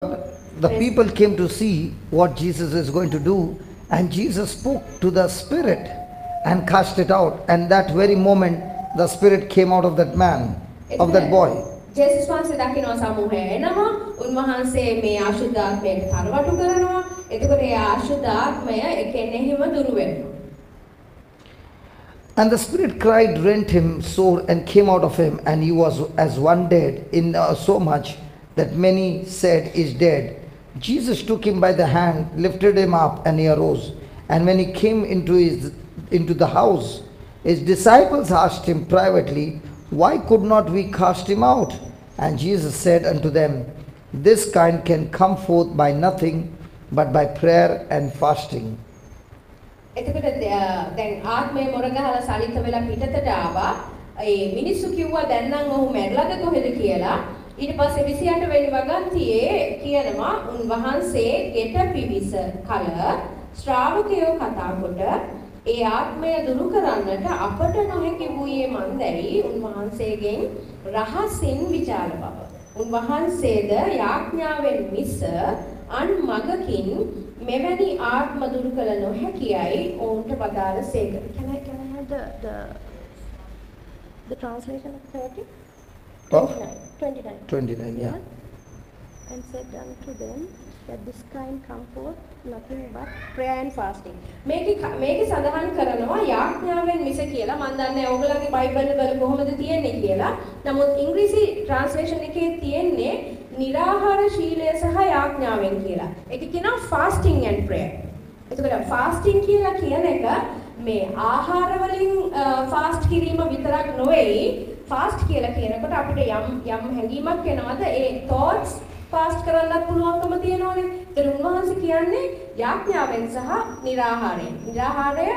The people came to see what Jesus is going to do, and Jesus spoke to the spirit and cast it out. And that very moment, the spirit came out of that man, of that boy. ජේසුස් වහන්සේ දකිනවා සමූහය එනවා. උන්වහන්සේ මේ අශුද්ධ ආත්මයට තරවටු කරනවා. එතකොට ඒ අශුද්ධ ආත්මය එකෙනෙහිම දුරු වෙනවා. And the spirit cried, rent him sore, and came out of him, and he was as one dead, in so much that many said, "Is dead." Jesus took him by the hand, lifted him up, and he arose. And when he came into the house, his disciples asked him privately, "Why could not we cast him out?" And Jesus said unto them, "This kind can come forth by nothing but by prayer and fasting." එතකොට දැන් ආත්මය මොර ගහලා සලිත වෙලා පිටතට ආවා. ඒ මිනිස්සු කිව්වා දැන් නම් ඔහු මැරිලාද කොහෙද කියලා. ඊට පස්සේ 28 වෙනි වගන්තියේ කියනවා උන්වහන්සේ ගෙට පිවිස කල ශ්‍රාවකයෝ කතා කොට ඒ ආත්මය දුරු කරන්නට අපට නොහැකි වූයේ මන්දැයි උන්වහන්සේගෙන් රහසින් විචාල බව. උන්වහන්සේද යාඥාවෙන් මිස අන් මගකින් මෙවැනි ආත්ම දුරු කළ නොහැකියයි ඔවුන්ට වදාළ සේක. Can I have the translation of 30? Of? 29. 29, yeah. And said unto them that this kind come forth nothing but prayer and fasting. මේකේ මේකේ සඳහන් කරනවා යාඥාවෙන් මිස කියලා. මන් දන්නේ නැහැ ඕගොල්ලන්ගේ බයිබල් වල කොහොමද තියෙන්නේ කියලා. නමුත් ඉංග්‍රීසි ට්‍රාන්ස්ලේෂන් එකේ තියෙන්නේ නිරාහාර ශීලය සහ යාඥාවෙන් කියලා. ඒක කියනවා fasting and prayer. එතකොට fasting කියලා කියන එක මේ ආහාර වලින් ෆාස්ට් කිරීම විතරක් නොවේයි. ෆාස්ට් කියලා කියනකොට අපිට යම් යම් හැඟීමක් එනවද, ඒ thoughts fast කරන්නත් පුළුවන්කම තියෙනවනේ. ඒතර උන්වහන්සේ කියන්නේ යාඥාවෙන් සහ නිරාහාරයෙන්. නිරාහාරය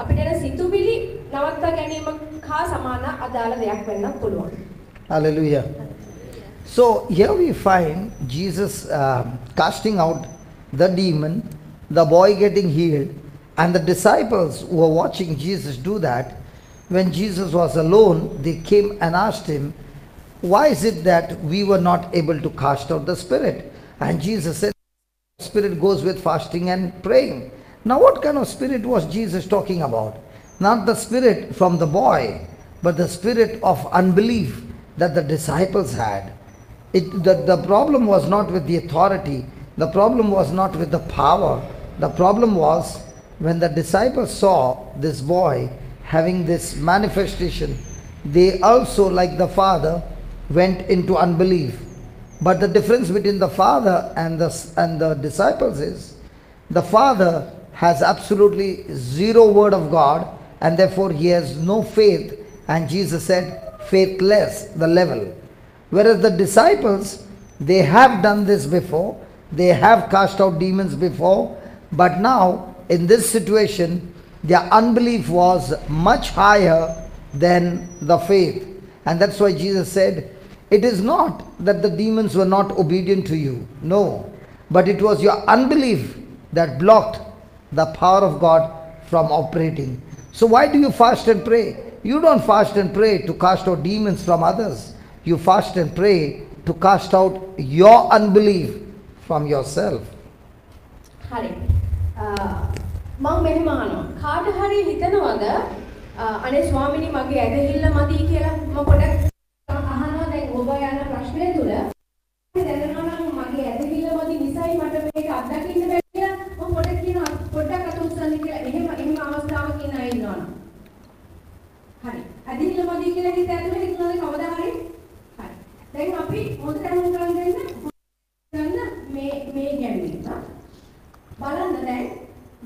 අපිට එන සිතුවිලි නවත්වා ගැනීම හා සමාන අදාළ දෙයක් වෙන්නත් පුළුවන්. Hallelujah. So here we find Jesus casting out the demon, the boy getting healed, and the disciples who were watching Jesus do that, when Jesus was alone, they came and asked him, "Why is it that we were not able to cast out the spirit?" And Jesus said, "Spirit goes with fasting and praying." Now what kind of spirit was Jesus talking about? Not the spirit from the boy, but the spirit of unbelief that the disciples had. The problem was not with the authority, the problem was not with the power. The problem was when the disciples saw this boy having this manifestation, they also, like the father, went into unbelief. But the difference between the father and the disciples is the father has absolutely zero word of God, and therefore he has no faith, and Jesus said faithless, the level. Whereas the disciples, they have done this before, they have cast out demons before, but now in this situation their unbelief was much higher than the faith. And that's why Jesus said, "It is not that the demons were not obedient to you, no, but it was your unbelief that blocked the power of God from operating." So why do you fast and pray? You don't fast and pray to cast out demons from others. You fast and pray to cast out your unbelief from yourself. හරි. මං මෙහෙම අහනවා. කාට හරි හිතනවද අනේ ස්වාමිනී, මගේ ඇදහිල්ල මදි කියලා? මම පොඩක් අහනවා දැන් ඔබ යන ප්‍රශ්නය තුල දැනෙනවා නම් මගේ ඇදහිල්ල මදි නිසායි මට මේක අත්දකින්න බැහැ කියලා, මම පොඩක් කියනවා පොඩ්ඩක් අත උස්සන්න කියලා, එහෙම එහෙම අවස්ථාවක ඉන්න අය ඉන්නවනම්. හරි. ඇදහිල්ල මදි කියලා හිත ඇතුලේ හිතනවද කවදා හරි? හරි. දැන් අපි හොඳට අහුම්කම් දෙන්න ගන්න මේ මේ ගැම්මෙන්. බලන්න, දැන්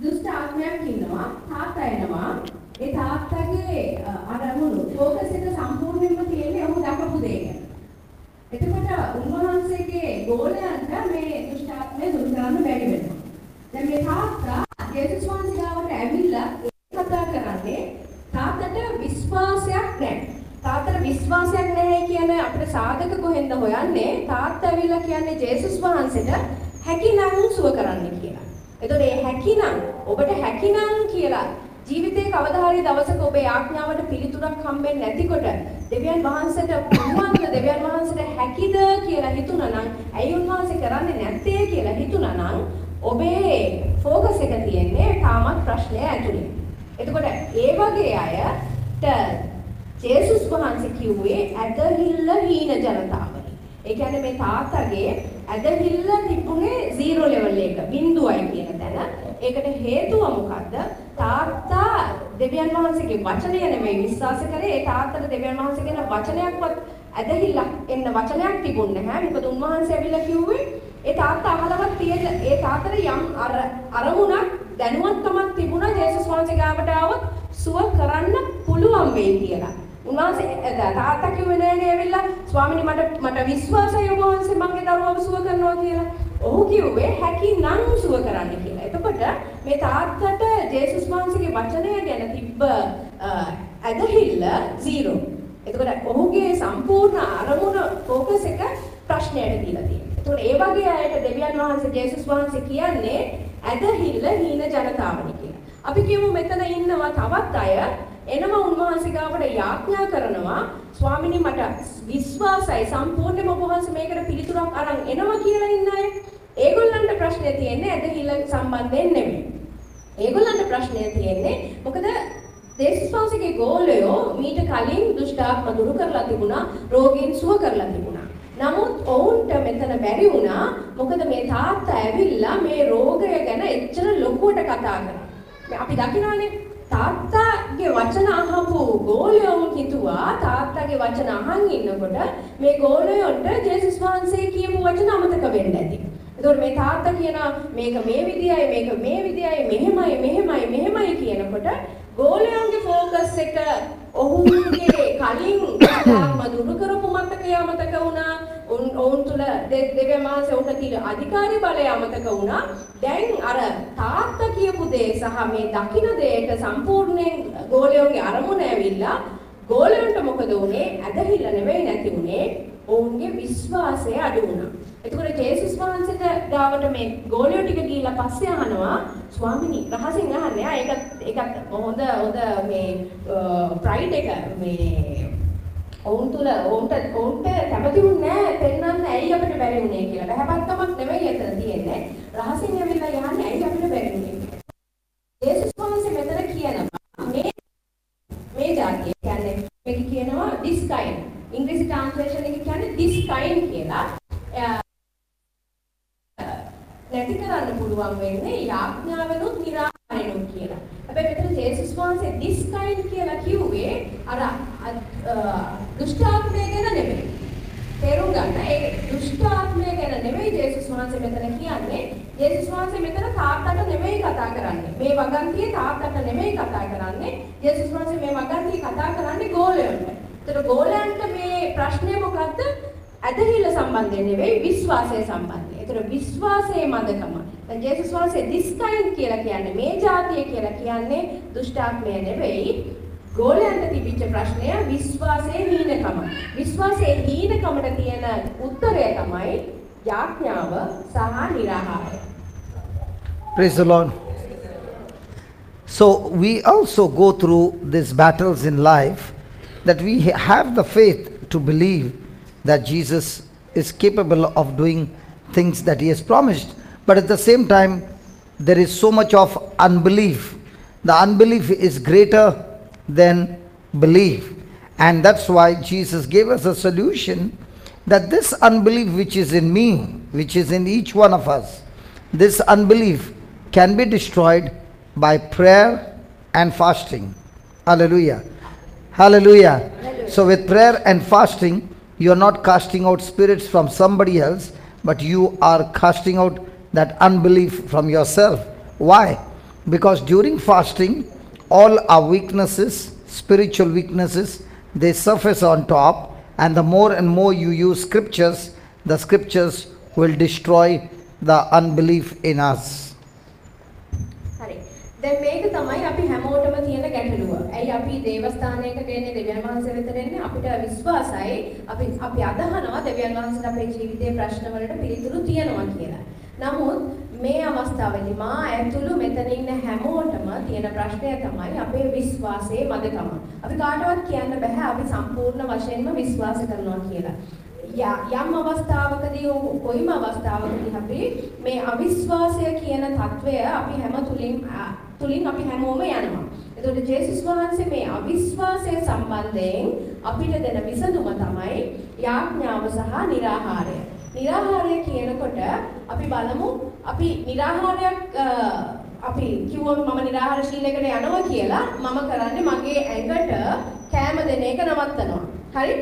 දුෂ්ට ආත්මයක් ඉන්නවා, තාත්තා එනවා. ඒ තාත්තගේ අරමුණු ෆෝකස් එක සම්පූර්ණයෙන්ම තියෙන්නේ ඔහු දකපු දේ ගැන. එතකොට උන්වහන්සේගේ ගෝලයන්ට මේ දුෂ්ට ආත්මය දුරු කරන්න බැරි වෙනවා. දැන් මේ තාත්තා ජේසුස් වහන්සේ ගාවට ඇවිල්ලා ඒ කතා කරන්නේ තාත්තට විශ්වාසයක් නැහැ. තාත්තට විශ්වාසයක් නැහැ කියන අපිට සාධක කොහෙන්ද හොයන්නේ? තාත්තා ඇවිල්ලා කියන්නේ ජේසුස් වහන්සේට හැකිනම් සුව කරන්න කියලා. එතකොට ඒ හැකිනම්, ඔබට හැකිනම් කියලා ජීවිතේ කවදා හරි දවසක ඔබේ යාඥාවට පිළිතුරක් හම්බෙන්නේ නැතිකොට දෙවියන් වහන්සේට පුළුවන්ද, දෙවියන් වහන්සේට හැකිද කියලා හිතුණා නම්, ඇයි උන්වහන්සේ කරන්නේ නැත්තේ කියලා හිතුණා නම්, ඔබේ ෆෝකස් එක තියෙන්නේ තාමත් ප්‍රශ්නය ඇතුලේ. එතකොට ඒ වගේ අයට ජේසුස් වහන්සේ කිව්වේ ඇදහිල්ල හීන ජනතාවනි. ඒ කියන්නේ මේ තාත්තගේ ඇදහිල්ල තිබුණේ 0 ලෙවල් එක, බිඳුවයි කියන තැන. ඒකට හේතුව මොකද්ද? තාත්තා දෙවියන් වහන්සේගේ වචනය නෙමෙයි විශ්වාස කරේ. ඒ තාත්තට දෙවියන් වහන්සේ ගැන වචනයක්වත් ඇදහිල්ලක් එන්න වචනයක් තිබුණ නැහැ. මොකද උන්වහන්සේ ඇවිල්ලා කිව්වේ ඒ තාත්තා අහලවත් තියෙන ඒ තාත්තට යම් අරමුණක් දැනුවත්කමක් තිබුණා ජේසුස් වහන්සේ ගාවට ආවොත් සුව කරන්න පුළුවන් වෙයි කියලා. උන්වහන්සේ තාත්තා කිව්වේ නෑනේ ඇවිල්ලා ස්වාමිනී මට විශ්වාසයි ඔබ වහන්සේ මගේ දරුවව සුව කරනවා කියලා. ඔහු කිව්වේ හැකි නම් සුව කරන්න කියලා. එතකොට මේ තාත්තට ජේසුස් වහන්සේගේ වචනය ගැන තිබ්බ ඇදහිල්ල 0. එතකොට ඔහුගේ සම්පූර්ණ අරමුණ ෆෝකස් එක ප්‍රශ්නයට දීලා තියෙනවා. එතකොට ඒ වගේ අයට දෙවියන් වහන්සේ ජේසුස් වහන්සේ කියන්නේ ඇදහිල්ල හීන ජනතාවනි කියලා. අපි කියමු මෙතන ඉන්නවා තවත් අය එනවා උන්වහන්සේ ගාවට යාඥා කරනවා, ස්වාමිනී මට විශ්වාසයි සම්පූර්ණයෙන්ම ඔබ වහන්සේ මේකට පිළිතුරක් අරන් එනවා කියලා ඉන්න අය. ඒගොල්ලන්ට ප්‍රශ්නය තියෙන්නේ ඇදහිල්ල සම්බන්ධයෙන් නෙමෙයි. ඒගොල්ලන්ට ප්‍රශ්නය තියෙන්නේ මොකද ජේසුස් වහන්සේගේ ගෝලයෝ මීට කලින් දුෂ්ටාත්ම දුරු කරලා තිබුණා, රෝගීන් සුව කරලා තිබුණා. නමුත් ඔවුන්ට මෙතන බැරි වුණා. මොකද මේ තාත්තා ඇවිල්ලා මේ රෝගය ගැන එච්චර ලොකුවට කතා කරා. අපි දකිනවනේ තාත්තාගේ වචන අහපු ගෝලයෝ හිතුවා තාත්තාගේ වචන අහන් ඉන්නකොට මේ ගෝලයන්ට ජේසුස් වහන්සේ කියපු වචන අමතක වෙන්න ඇති. එතකොට මේ තාත්තා කියන මේක මේ විදියයි, මේක මේ විදියයි, මෙහෙමයි මෙහෙමයි මෙහෙමයි කියනකොට ගෝලයන්ගේ ෆෝකස් එක ඔහුගේ කලින් ආත්ම දුරු කරපු මතකය අමතක වුණා. ඔවුන් තුල දෙවියන් වහන්සේ ඔවුන්ට තියෙන අධිකාරී බලය අමතක වුණා. දැන් අර තාත්තා කියපු දේ සහ මේ දකින දෙයට සම්පූර්ණයෙන් ගෝලයන්ගේ අරමුණ ඇවිල්ලා ගෝලයන්ට මොකද වුනේ? ඇදහිල්ල නෙවෙයි නැති වුනේ, ඔවුන්ගේ විශ්වාසය අඩු වුණා. එතකොට ජේසුස් වහන්සේට ගාවට මේ ගෝලයෝ ටික ගිහිල්ලා පස්සේ අහනවා, ස්වාමිනී රහසින් අහන්නේ ආ ඒකත් හොඳ හොඳ මේ ප්‍රයිඩ් එක මේ ඔවුන් තුල ඔවුන්ට කැමති වුණේ නෑ පෙන්වන්න ඇයි අපිට බැරි වුණේ කියලා. බහැපත්කමක් නෙවෙයි එතන තියෙන්නේ. රහසින් ඇවිල්ලා යන්නේ ඇයි අපිට බැරි වුණේ කියලා. ජේසුස් වහන්සේ මෙතන කියනවා මේ මේ ජාතිය කියන්නේ මේක කියනවා this kind. ඉංග්‍රීසි ට්‍රාන්ස්ලේෂන් එක කියන්නේ this kind කියලා. නැති කරන්න පුළුවන් වෙන්නේ යාඥාවෙනුත් නිරාහාරෙනුත් කියලා. හැබැයි මෙතන ජේසුස් වහන්සේ this kind කියලා කිව්වේ අර දුෂ්ටාත්මය ගැන නෙමෙයි. තේරුම් ගන්න, ඒ දුෂ්ටාත්මය ගැන නෙමෙයි ජේසුස් වහන්සේ මෙතන කියන්නේ. ජේසුස් වහන්සේ මෙතන තාත්තට නෙමෙයි කතා කරන්නේ. මේ වගන්තියේ තාත්තට නෙමෙයි කතා කරන්නේ. ජේසුස් වහන්සේ මේ වගන්තියේ කතා කරන්නේ ගෝලයන්ට. ඒතර ගෝලයන්ට මේ ප්‍රශ්නය මොකද්ද? ඇදහිල්ල සම්බන්ධයෙන් නෙවෙයි, විශ්වාසය සම්බන්ධයෙන්. ඒතර විශ්වාසයේ මදකම. දැන් ජේසුස් වහන්සේ this kind කියලා කියන්නේ මේ ජාතිය කියලා කියන්නේ දුෂ්ටාත්මය නෙවෙයි. ගෝලයන්ට තිබිච්ච ප්‍රශ්නය විශ්වාසයේ හීනකම. විශ්වාසයේ හීනකමට තියෙන උත්තරය තමයි යාඥාව සහ නිරාහාරය. Praise the Lord. So we also go through these battles in life that we have the faith to believe that Jesus is capable of doing things that he has promised. But at the same time, there is so much of unbelief. The unbelief is greater than belief. And that's why Jesus gave us a solution, that this unbelief which is in me, which is in each one of us, this unbelief can be destroyed by prayer and fasting. Hallelujah. Hallelujah. Hallelujah. So with prayer and fasting, you are not casting out spirits from somebody else, but you are casting out that unbelief from yourself. Why? Because during fasting, all our weaknesses, spiritual weaknesses, they surface on top, and the more and more you use scriptures, the scriptures will destroy the unbelief in us. හරි. දැන් මේක තමයි අපි හැමෝටම තියෙන ගැටලුව. ඇයි අපි දේවස්ථානයකට එන්නේ, දෙවියන් වහන්සේ වෙතට එන්නේ? අපිට විශ්වාසයි, අපි අදහනවා දෙවියන් වහන්සේට අපේ ජීවිතයේ ප්‍රශ්න වලට පිළිතුරු තියෙනවා කියලා. නමුත් මේ අවස්ථාවේදී මා ඇතුළු මෙතන ඉන්න හැමෝටම තියෙන ප්‍රශ්නය තමයි අපේ විශ්වාසයේ මදකම. අපි කාටවත් කියන්න බෑ අපි සම්පූර්ණ වශයෙන්ම විශ්වාස කරනවා කියලා. යම් අවස්ථාවකදී කොයිම අවස්ථාවකදී අපි මේ අවිශ්වාසය කියන తත්වය අපි හැම තුලින් අපි හැමෝම යනවා. එතකොට ජේසුස් වහන්සේ මේ අවිශ්වාසය සම්බන්ධයෙන් අපිට දෙන විසඳුම තමයි යාඥාව සහ නිරාහාරය. නිරාහාරය කියනකොට අපි බලමු අපි නිරාහාරයක් අපි කිව්වොත් මම නිරාහාර ශීලයකට යනවා කියලා මම කරන්නේ මගේ ඇඟට කෑම දෙන එක නවත්තනවා. හරි?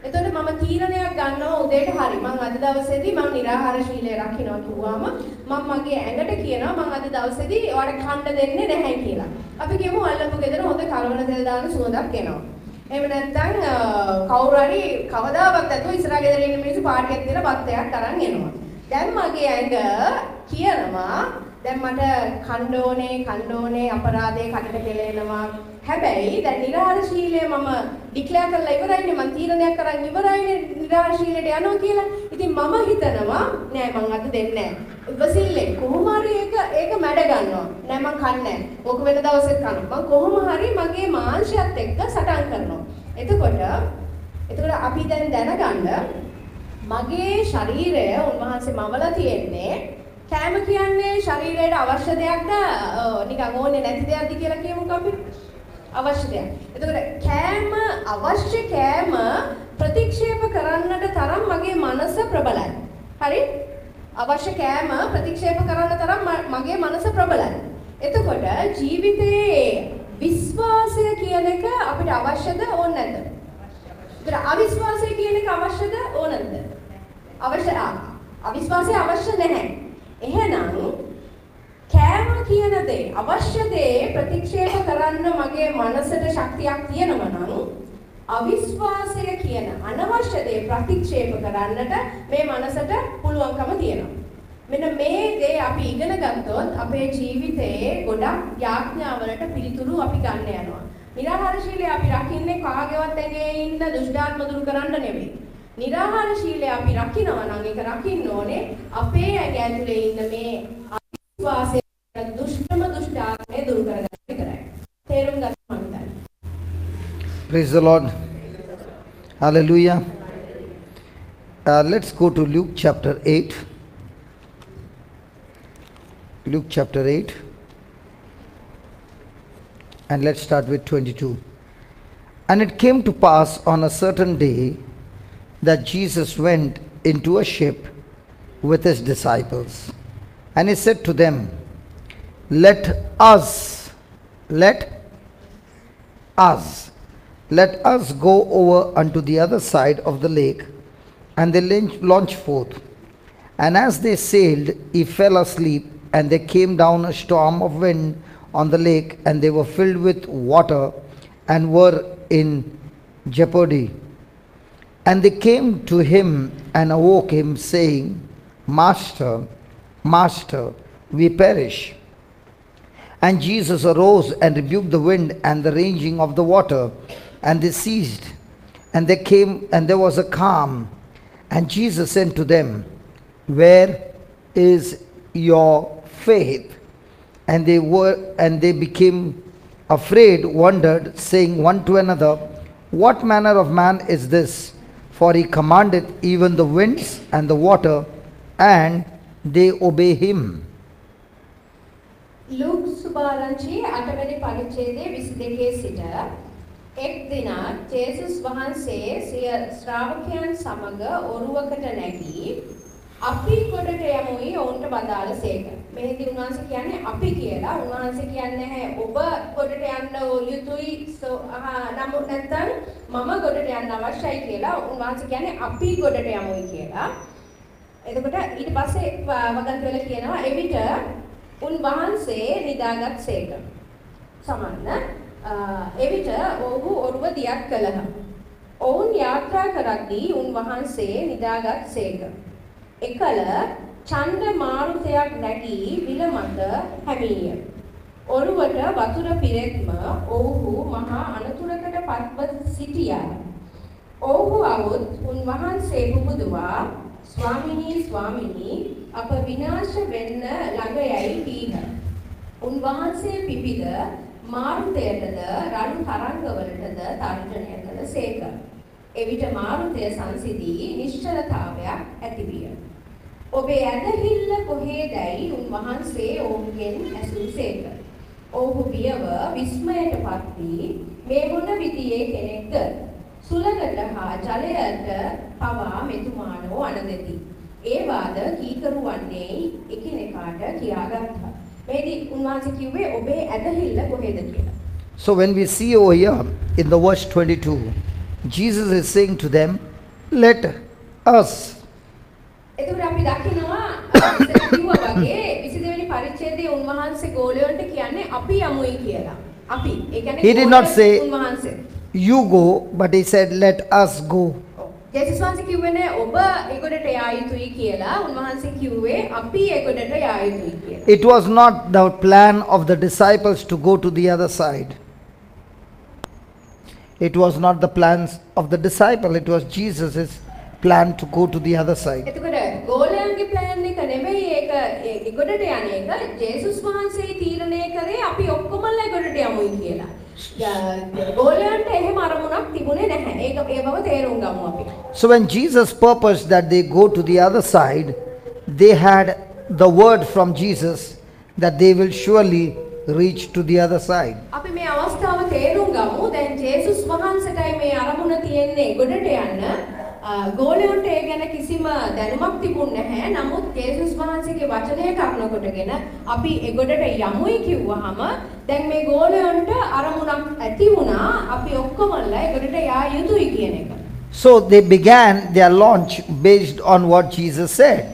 එතකොට මම තීරණයක් ගන්නවා උදේට හරි මං අද දවසේදී මං නිරාහාර ශීලය රකින්නවා කිව්වම මං මගේ ඇඟට කියනවා මං අද දවසේදී ඔයාලට කන්න දෙන්නේ නැහැ කියලා. අපි කියමු අල්ලපු ගෙදර හොඳ කලවණ තෙල් දාන සුවඳක් එනවා. එහෙම නැත්නම් කවුරු හරි කවදාවත් නැතුව ඉස්සරහ ගෙදර ඉන්න මිනිස්සු පාටියක් තියලා බත් එකක් අරන් එනවා. දැන් මගේ ඇඟ කියනවා දැන් මට කන්න ඕනේ කන්න ඕනේ අපරාධේ කටට කෙලෙනවා. හැබැයි දැන් නිරාහාර ශීලය මම ඩික්ලෙයාර් කරලා ඉවරයිනේ මං තීරණයක් කරන් ඉවරයිනේ නිරාහාර ශීලයට යනවා කියලා. ඉතින් මම හිතනවා නෑ මං අද දෙන්නේ නෑ. ඉවසිල්ලෙන් කොහොම හරි ඒක මැඩ ගන්නවා. නෑ මං කන්නේ නෑ. ඕක වෙන දවසෙත් කනවා. මං කොහොම හරි මගේ මාංශයත් එක්ක සටන් කරනවා. එතකොට අපි දැන් දැනගන්න මගේ ශරීරය උන්වහන්සේ මවලා තියෙන්නේ කෑම කියන්නේ ශරීරයට අවශ්‍ය දෙයක්ද නිකන් ඕනේ නැති දෙයක්ද කියලා කියමුකෝ අපි. අවශ්‍ය දෙයක්. එතකොට කෑම අවශ්‍ය කෑම ප්‍රතික්ෂේප කරන්නට තරම් මගේ මනස ප්‍රබලයි. හරි? අවශ්‍ය කෑම ප්‍රතික්ෂේප කරන්න තරම් මගේ මනස ප්‍රබලයි. එතකොට ජීවිතයේ විශ්වාසය කියන එක අපිට අවශ්‍යද ඕන නැද්ද? එතකොට අවිශ්වාසය කියන එක අවශ්‍යද ඕන නැද්ද? අවශ්‍ය අවිශ්වාසය අවශ්‍ය නැහැ. එහෙනම් කෑම කියන දේ අවශ්‍ය දේ ප්‍රතික්ෂේප කරන්න මගේ මනසට ශක්තියක් තියෙනවා නම් අවිශ්වාසය කියන අනවශ්‍ය දේ ප්‍රතික්ෂේප කරන්නට මේ මනසට පුළුවන්කම තියෙනවා. මෙන්න මේ දේ අපි ඉගෙන ගත්තොත් අපේ ජීවිතයේ ගොඩක් යාඥාවලට පිළිතුරු අපි ගන්න යනවා. නිරාහාර ශීලය අපි රකින්නේ කාගේවත් ඇඟේ ඉන්න දුෂ්ටාත්ම දුරු කරන්න නෙවෙයි. නිරාහාර ශීලය අපි රකින්නවා නම් ඒක රකින්න ඕනේ අපේ ඇඟ ඇතුලේ ඉන්න මේ අවිශ්වාසය දුෂ්ටම දුෂ්ටාත්මය දුරු කරගන්න විතරයි. තේරුම් ගන්න මම හිතන්නේ. Praise the Lord. Hallelujah. Let's go to Luke chapter 8. Luke chapter 8. And let's start with 22. And it came to pass on a certain day that Jesus went into a ship with his disciples. And he said to them, Let us go over unto the other side of the lake. And they launched forth. And as they sailed, he fell asleep, and there came down a storm of wind on the lake, and they were filled with water and were in jeopardy. And they came to him and awoke him, saying, Master, Master, we perish. And Jesus arose and rebuked the wind and the raging of the water, and they ceased. And there came, and there was a calm. And Jesus said to them, Where is your faith? And they became afraid, wondered, saying one to another, What manner of man is this? For he commanded even the winds and the water, and they obey him. Luke සුභාරංචි 8 වෙනි පරිච්ඡේදයේ 22 සිට එක් දිනක් ජේසුස් වහන්සේ සිය ශ්‍රාවකයන් සමග ඔරුවකට නැගී අපි ගොඩට යමුයි ඔවුන්ට වදාළසේක. මෙහිදී උන්වහන්සේ කියන්නේ අපි කියලා. උන්වහන්සේ කියන්නේ නැහැ ඔබ ගොඩට යන්න යුතුයි නමුත් නැත්නම් මම ගොඩට යන්න අවශ්‍යයි කියලා. උන්වහන්සේ කියන්නේ අපි ගොඩට යමුයි කියලා. එතකොට ඊට පස්සේ වගන්ති වල කියනවා එවිට උන්වහන්සේ නිදාගත්සේක. සමන්න එවිට ඔහු ඔරුව දියත් කළහ. ඔවුන් යාත්‍රා කරද්දී උන්වහන්සේ නිදාගත්සේක. එකල ඡන්ද මාරුතයක් නැගී විල මත හැමීය. ඔරුවට වතුර පිරෙත්ම ඔව්හු මහා අනතුරකට පත්ව සිටියා. ඔව්හු අවුත් උන්වහන්සේ පුබුදුවා ස්වාමිනී ස්වාමිනී අප විනාශ වෙන්න ළඟ යයි කීහ. උන්වහන්සේ පිපිද මාරුතයටද රළු තරංගවලටද තර්ජනය කළ සේක. එවිට මාරුතය සංසිඳී නිශ්චලතාවයක් ඇතිවිය. ඔබේ ඇදහිල්ල කොහේදැයි උන්වහන්සේ ඔවුන්ගෙන් ඇසූසේක. ඔව්හු බියව විස්මයටපත් වී මේ මොන විදියේ කෙනෙක්ද? සුළඟට හා ජලයට පවා මෙතුමානෝ අණ දෙති. ඒ වාද කීකරු වන්නේ එකිනෙකාට කියාගත්තා. මේදී උන්වහන්සේ කිව්වේ ඔබේ ඇදහිල්ල කොහෙද කියලා. So when we see over here in the verse 22, Jesus is saying to them, "Let us." එතකොට අපි දකිනවා ඉස්සර කිව්වා වගේ 22 වෙනි පරිච්ඡේදයේ උන්වහන්සේ ගෝලයන්ට කියන්නේ අපි යමුයි කියලා. අපි. ඒ කියන්නේ He did not ගෝලයන් say- උන්වහන්සේ. "You go," but he said, "Let us go." ඔව්. ජේසුස් වහන්සේ කිව්වේ නෑ ඔබ එගොඩට යා යුතුයි කියලා. උන්වහන්සේ කිව්වේ අපි එගොඩට යා යුතුයි කියලා. It was not the plan of the disciples to go to the other side. It was not the plans of the disciple, it was Jesus' plan to go to the other side. එතකොට ගෝලයන්ගේ plan එක නෙමෙයි ඒක එගොඩට යන එක. ජේසුස් වහන්සේ තීරණය කරේ අපි ඔක්කොමලා එගොඩට යමුයි කියලා. ගෝලයන්ට එහෙම අරමුණක් තිබුණේ නැහැ. ඒක ඒ බව තේරුම් ගමු අපි. So when Jesus purposed that they go to the other side, they had the word from Jesus that they will surely reach to the other side. අපි මේ අවස්ථාව තේරුම් ගමු. දැන් ජේසුස් වහන්සේටයි මේ අරමුණ තියෙන්නේ ගොඩට යන්න. ගෝලයන්ට ඒ ගැන කිසිම දැනුමක් තිබුණ නැහැ. නමුත් ජේසුස් වහන්සේගේ වචනය කරුණ කොටගෙන අපි එගොඩට යමුයි කිව්වහම දැන් මේ ගෝලයන්ට අරමුණක් ඇති වුණා අපි ඔක්කොමලා එගොඩට යා යුතුයි කියන එක. So they began their launch based on what Jesus said.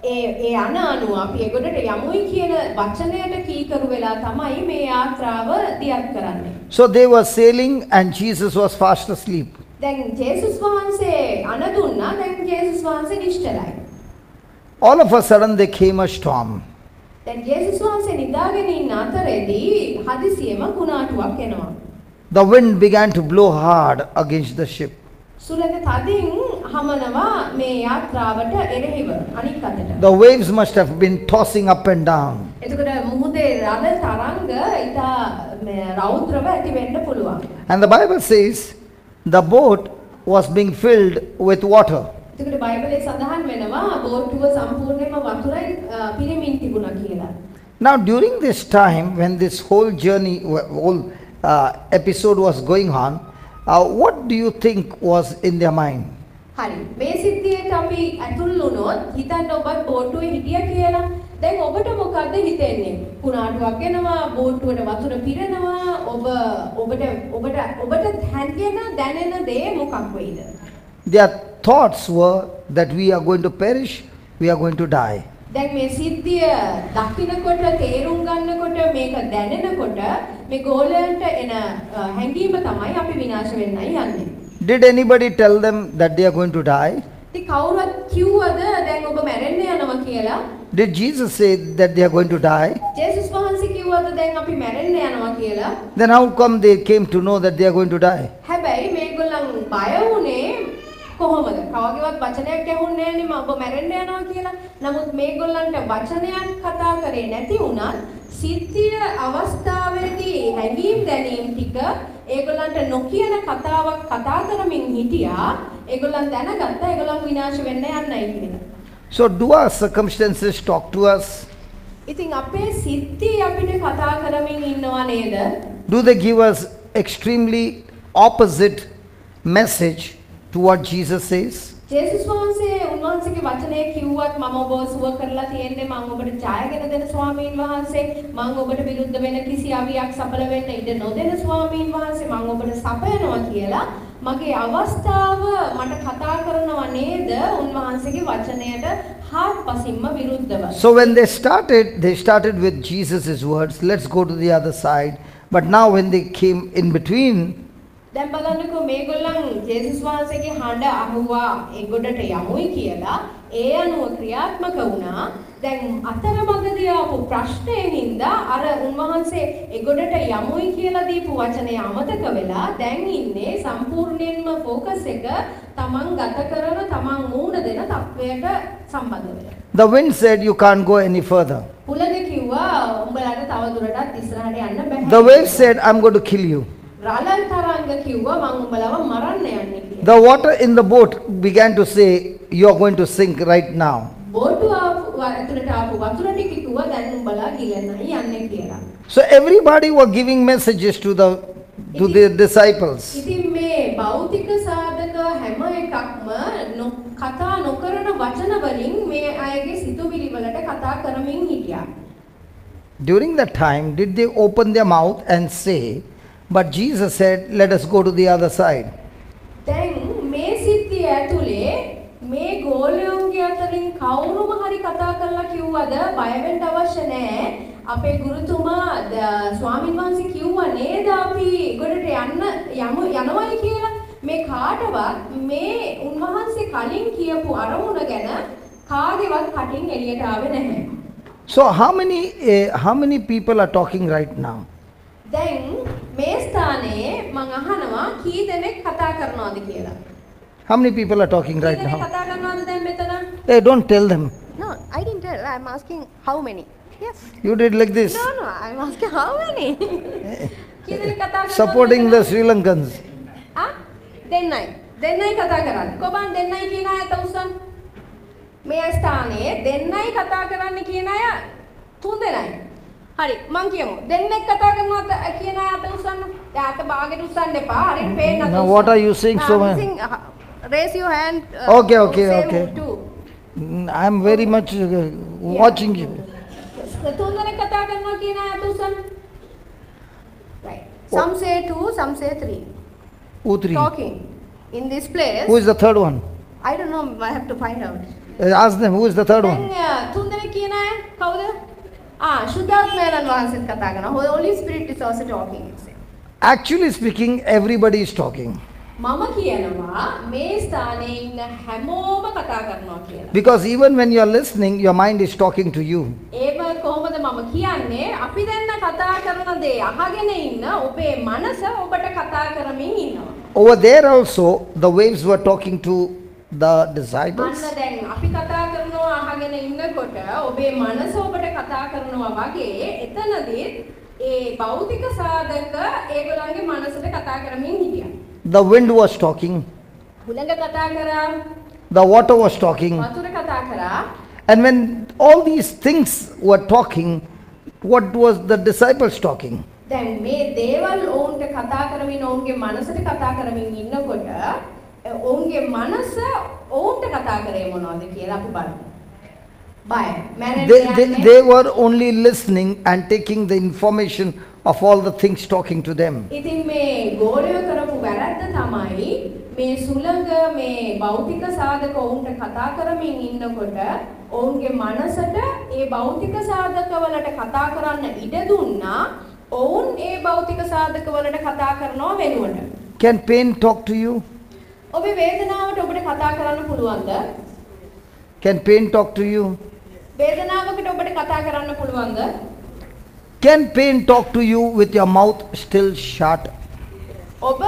ඒ ඒ අන අනුව අපි එගොඩට යමුයි කියන වචනයට කීකරු වෙලා තමයි මේ යාත්‍රාව දියත් කරන්නේ. So they were sailing and Jesus was fast asleep. දැන් ජේසුස් වහන්සේ අණ දුන්නා. දැන් ජේසුස් වහන්සේ නිශ්චලයි. All of a sudden there came a storm. දැන් ජේසුස් වහන්සේ නිදාගෙන ඉන්න අතරේදී හදිසියෙම කුණාටුවක් එනවා. The wind began to blow hard against the ship. සුළඟ තදින් හමනවා මේ යාත්‍රාවට එරෙහිව අනික් අතට. The waves must have been tossing up and down. එතකොට මුහුදේ රළ තරංග ඉතා මේ රෞද්‍රව ඇති වෙන්න පුළුවන්. And the Bible says the boat was being filled with water. එතකොට බයිබලයේ සඳහන් වෙනවා බෝට්ටුව සම්පූර්ණයෙන්ම වතුරෙන් පිරෙමින් තිබුණා කියලා. Now, during this time, when this whole journey, whole episode was going on, what do you think was in their mind? හරි. මේ සිද්ධියට අපි ඇතුල් වුණොත් හිතන්න ඔබත් බෝට්ටුවේ හිටියා කියලා. දැන් ඔබට මොකද්ද හිතෙන්නේ? කුණාටුවක් එනවා, බෝට්ටුවට වතුර පිරෙනවා. ඔබ ඔබට ඔබට ඔබට හැඟෙන දැනෙන දේ මොකක් වෙයිද? Their thoughts were that we are going to perish, we are going to die. දැන් මේ සිද්ධිය දකිනකොට තේරුම් ගන්නකොට මේක දැනෙනකොට මේ ගෝලයන්ට එන හැඟීම තමයි අපි විනාශ වෙන්නයි යන්නේ. Did anybody tell them that they are going to die? ඉතින් කවුරුත් කිව්වද දැන් ඔබ මැරෙන්න යනවා කියලා? Did Jesus say that they are going to die? ජේසුස් වහන්සේ කිව්වද දැන් අපි මැරෙන්න යනවා කියලා? Then how come they came to know that they are going to die? හැබැයි මේගොල්ලන් බය වුණේ කොහොමද? කවගේවත් වචනයක් ඇහුන්නේ නෑනේ මම ඔබ මැරෙන්න යනවා කියලා. නමුත් මේගොල්ලන්ට වචනයක් කතා කරේ නැති වුණත් සිද්ධිය අවස්ථාවේදී හැඟීම් දැනීම් ටික ඒගොල්ලන්ට නොකියන කතාවක් කතා කරමින් හිටියා. ඒගොල්ලන් දැනගත්තා ඒගොල්ලන් විනාශ වෙන්න යන්නයි කියලා. So do our circumstances talk to us? ඉතින් අපේ සිද්ධි අපිට කතා කරමින් ඉන්නවා නේද? Do they give us extremely opposite message to what Jesus says? ජේසුස් වහන්සේ උන්වහන්සේගේ වචනය කිව්වත් මම ඔබව සුව කරලා තියෙන්නේ මම ඔබට ජයගෙන දෙන ස්වාමීන් වහන්සේ මම ඔබට විරුද්ධ වෙන කිසි අවියක් සඵල වෙන්න ඉඩ නොදෙන ස්වාමීන් වහන්සේ මම ඔබට සපයනවා කියලා මගේ අවස්ථාව මට කතා කරනවා නේද උන්වහන්සේගේ වචනයට හාත්පසින්ම විරුද්ධව. So when they started with Jesus' words, "Let's go to the other side." But now when they came in between, දැන් බලන්නකෝ මේගොල්ලන් ජේසුස් වහන්සේගේ හඬ අහුවා ඒ ගොඩට යමුයි කියලා ඒ අනුව ක්‍රියාත්මක වුණා. දැන් අතරමඟදී ආපු ප්‍රශ්නයෙන් හින්දා අර උන්වහන්සේ එගොඩට යමුයි කියලා දීපු වචනය අමතක වෙලා දැන් ඉන්නේ සම්පූර්ණයෙන්ම ෆෝකස් එක තමන් ගත කරන තමන් මූණ දෙන තත්වයට සම්බන්ධ වෙලා. The wind said, you can't go any further. හුළඟ කිව්වා උඹලාට තව දුරටත් ඉස්සරහට යන්න බැහැ. The wave said, I'm going to kill you. රළ තරංග කිව්වා මං උඹලව මරන්න යන්නේ කියලා. The water in the boat began to say, you are going to sink right now. බෝට්ටුව ඇතුළට ආපු වතුර ටික කිව්වා දැන් උඹලා ගිලන්නයි යන්නේ කියලා. So everybody were giving messages to the disciples. ඉතින් මේ භෞතික සාධක හැම එකක්ම කතා නොකරන වචන වලින් මේ අයගේ සිතුවිලි වලට කතා කරමින් හිටියා. During that time, did they open their mouth and say, but Jesus said, let us go to the other side? දැන් මේ සිද්ධිය ඇතුලේ මේ ගෝලයන්ගේ අතරින් කවුරුම හරි කතා කරලා කිව්වද බය වෙන්න අවශ්‍ය නෑ, අපේ ගුරුතුමා ස්වාමින් වහන්සේ කිව්වා නේද අපි ගොඩට යන්න යමු යනවයි කියලා. මේ කාටවත් මේ උන්වහන්සේ කලින් කියපු අරමුණ ගැන කාගේවත් කටින් එළියට ආවේ නැහැ. So how many people are talking right now? දැන් මේ ස්ථානයේ මං අහනවා කී දෙනෙක් කතා කරනවද කියලා. How many people are talking right කී දෙනෙක් now? කතා කරනවද දැන් මෙතන? Hey, don't tell them. No, I didn't tell. I'm asking how many. Yes. You did like this. No, no, I'm asking how many. කී දෙනෙක් කතා කරනවද? Supporting the Sri Lankans. ආ දෙන්නයි. දෙන්නයි කතා කරන්නේ. කොබන් දෙන්නයි කියන අය අත උස්සන්න. මේ ස්ථානයේ දෙන්නයි කතා කරන්න කියන අය තුන් දෙනයි. හරි මං කියමු. දෙන්නෙක් කතා කරනවා කියන අය අත උස්සන්න. දැන් අත බාගෙට උස්සන්න එපා. හරියට පේන්න අත Now what are you saying so I'm much? saying, raise your hand. Okay, okay, say okay. Two. I am very much watching you. තුන් දෙනෙක් කතා කරනවා කියන අය අත උස්සන්න. Right. Some say two, some say three. Who three? Talking in this place. Who is the third one? I don't know. I have to find out. Ask them who is the third one. දැන් තුන් දෙනෙක් කියන අය කවුද? ආ ශුද්ධාත්මයන් වහන්සේත් කතා කරනවා. Holy Spirit is also talking. It says. Actually speaking, everybody is talking. මම කියනවා මේ ස්ථානයේ ඉන්න හැමෝම කතා කරනවා කියලා. Because even when you are listening, your mind is talking to you. ඒව කොහොමද මම කියන්නේ? අපි දැන් කතා කරන දේ අහගෙන ඉන්න ඔබේ මනස ඔබට කතා කරමින් ඉන්නවා. Over there also, the waves were talking to the disciples. අන්න දැන් අපි කතා කරනවා අහගෙන ඉන්නකොට ඔබේ මනස ඔබට කතා කරනවා වගේ එතනදී ඒ භෞතික සාධක ඒගොල්ලන්ගේ මනසට කතා කරමින් හිටියා. The wind was talking. හුළඟ කතා කරා. The water was talking. වතුර කතා කරා. And when all these things were talking, what was the disciples talking? දැන් මේ දේවල් ඔවුන්ට කතා කරමින් ඔවුන්ගේ මනසට කතා කරමින් ඉන්නකොට ඔවුන්ගේ මනස ඔවුන්ට කතා කරේ මොනවද කියලා අපි බලමු. බය. මැරෙන්න යන්නේ. They were only listening and taking the information of all the things talking to them. ඉතින් මේ ගෝලය කරපු වැරද්ද තමයි මේ සුළඟ මේ භෞතික සාධක ඔවුන්ට කතා කරමින් ඉන්නකොට ඔවුන්ගේ මනසට ඒ භෞතික සාධක වලට කතා කරන්න ඉඩ දුන්නා. ඔවුන් ඒ භෞතික සාධක වලට කතා කරනව වෙනුවට. Can pain talk to you? ඔබේ වේදනාවට ඔබට කතා කරන්න පුළුවන්ද? Can pain talk to you? වේදනාවකට ඔබට කතා කරන්න පුළුවන්ද? Can pain talk to you with your mouth still shut? ඔබ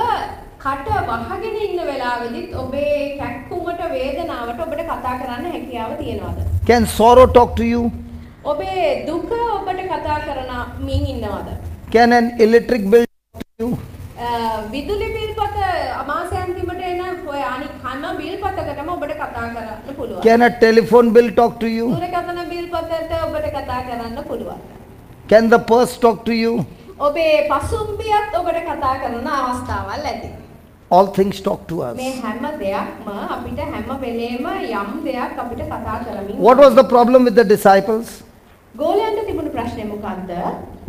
කට වහගෙන ඉන්න වෙලාවෙදිත් ඔබේ කැක්කුමට වේදනාවට ඔබට කතා කරන්න හැකියාව තියෙනවද? Can sorrow talk to you? ඔබේ දුක ඔබට කතා කරන මින් ඉන්නවද? Can an electric bill talk to you? විදුලි බිල්පත මාසෙ අන්තිමට එන ඔය අනික් හැම බිල්පතකටම ඔබට කතා කරන්න පුළුවන්. Can a telephone bill talk to you? දුරකථන බිල්පතට ඔබට කතා කරන්න පුළුවන්. Can the purse talk to you? ඔබේ පසුම්බියත් ඔබට කතා කරන අවස්ථාවල් ඇති. All things talk to us. මේ හැම දෙයක්ම අපිට හැම වෙලේම යම් දෙයක් අපිට කතා කරමින්. What was the problem with the disciples? ගෝලයන්ට තිබුණු ප්‍රශ්නේ මොකද්ද?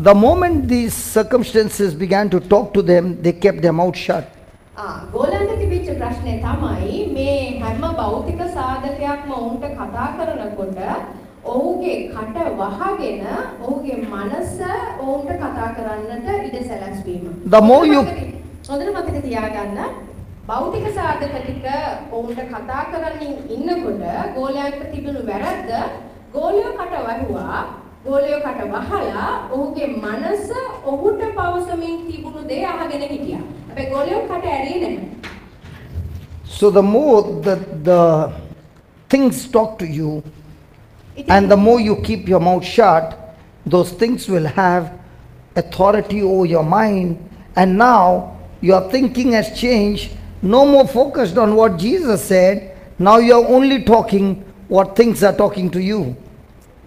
The moment these circumstances began to talk to them, they kept their mouth shut. ගෝලයන්ට තිබිච්ච ප්‍රශ්නේ තමයි මේ හැම භෞතික සාධකයක්ම ඔවුන්ට කතා කරනකොට ඔහුගේ කට වහගෙන ඔහුගේ මනස ඔවුන්ට කතා කරන්නට ඉඩ සැලැස්වීම. The more you හොඳට මතක තියාගන්න, භෞතික සාධක ටික ඔවුන්ට කතා කරමින් ඉන්නකොට ගෝලයන්ට තිබුණු වැරද්ද ගෝලයෝ කට වහුවා. ගෝලයෝ කට වහලා ඔහුගේ මනස ඔහුට පවසමින් තිබුණු දේ අහගෙන හිටියා. හැබැයි ගෝලයෝ කට ඇරියේ නැහැ. So the more the things talk to you, and the more you keep your mouth shut, those things will have authority over your mind. And now your thinking has changed, no more focused on what Jesus said. Now you are only talking what things are talking to you.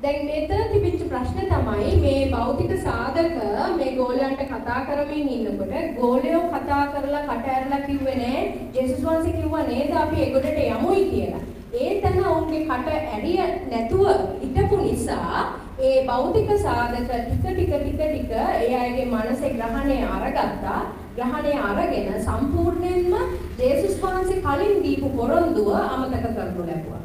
දැන් මෙතන තිබිච්ච ප්‍රශ්නේ තමයි මේ භෞතික සාධක මේ ගෝලයන්ට කතා කරමින් ඉන්නකොට ගෝලයෝ කතා කරලා කට ඇරලා කිව්වේ නෑ ජේසුස් වහන්සේ කිව්වා නේද අපි එගොඩට යමුයි කියලා. ඒ තැන ඔවුන්ගේ කට ඇරිය නැතුව හිටපු නිසා ඒ භෞතික සාධක ටික ටික ටික ටික ඒ අයගේ මනසේ ග්‍රහණය අරගත්තා. ග්‍රහණය අරගෙන සම්පූර්ණයෙන්ම ජේසුස් වහන්සේ කලින් දීපු පොරොන්දුව අමතක කරනු ලැබුවා.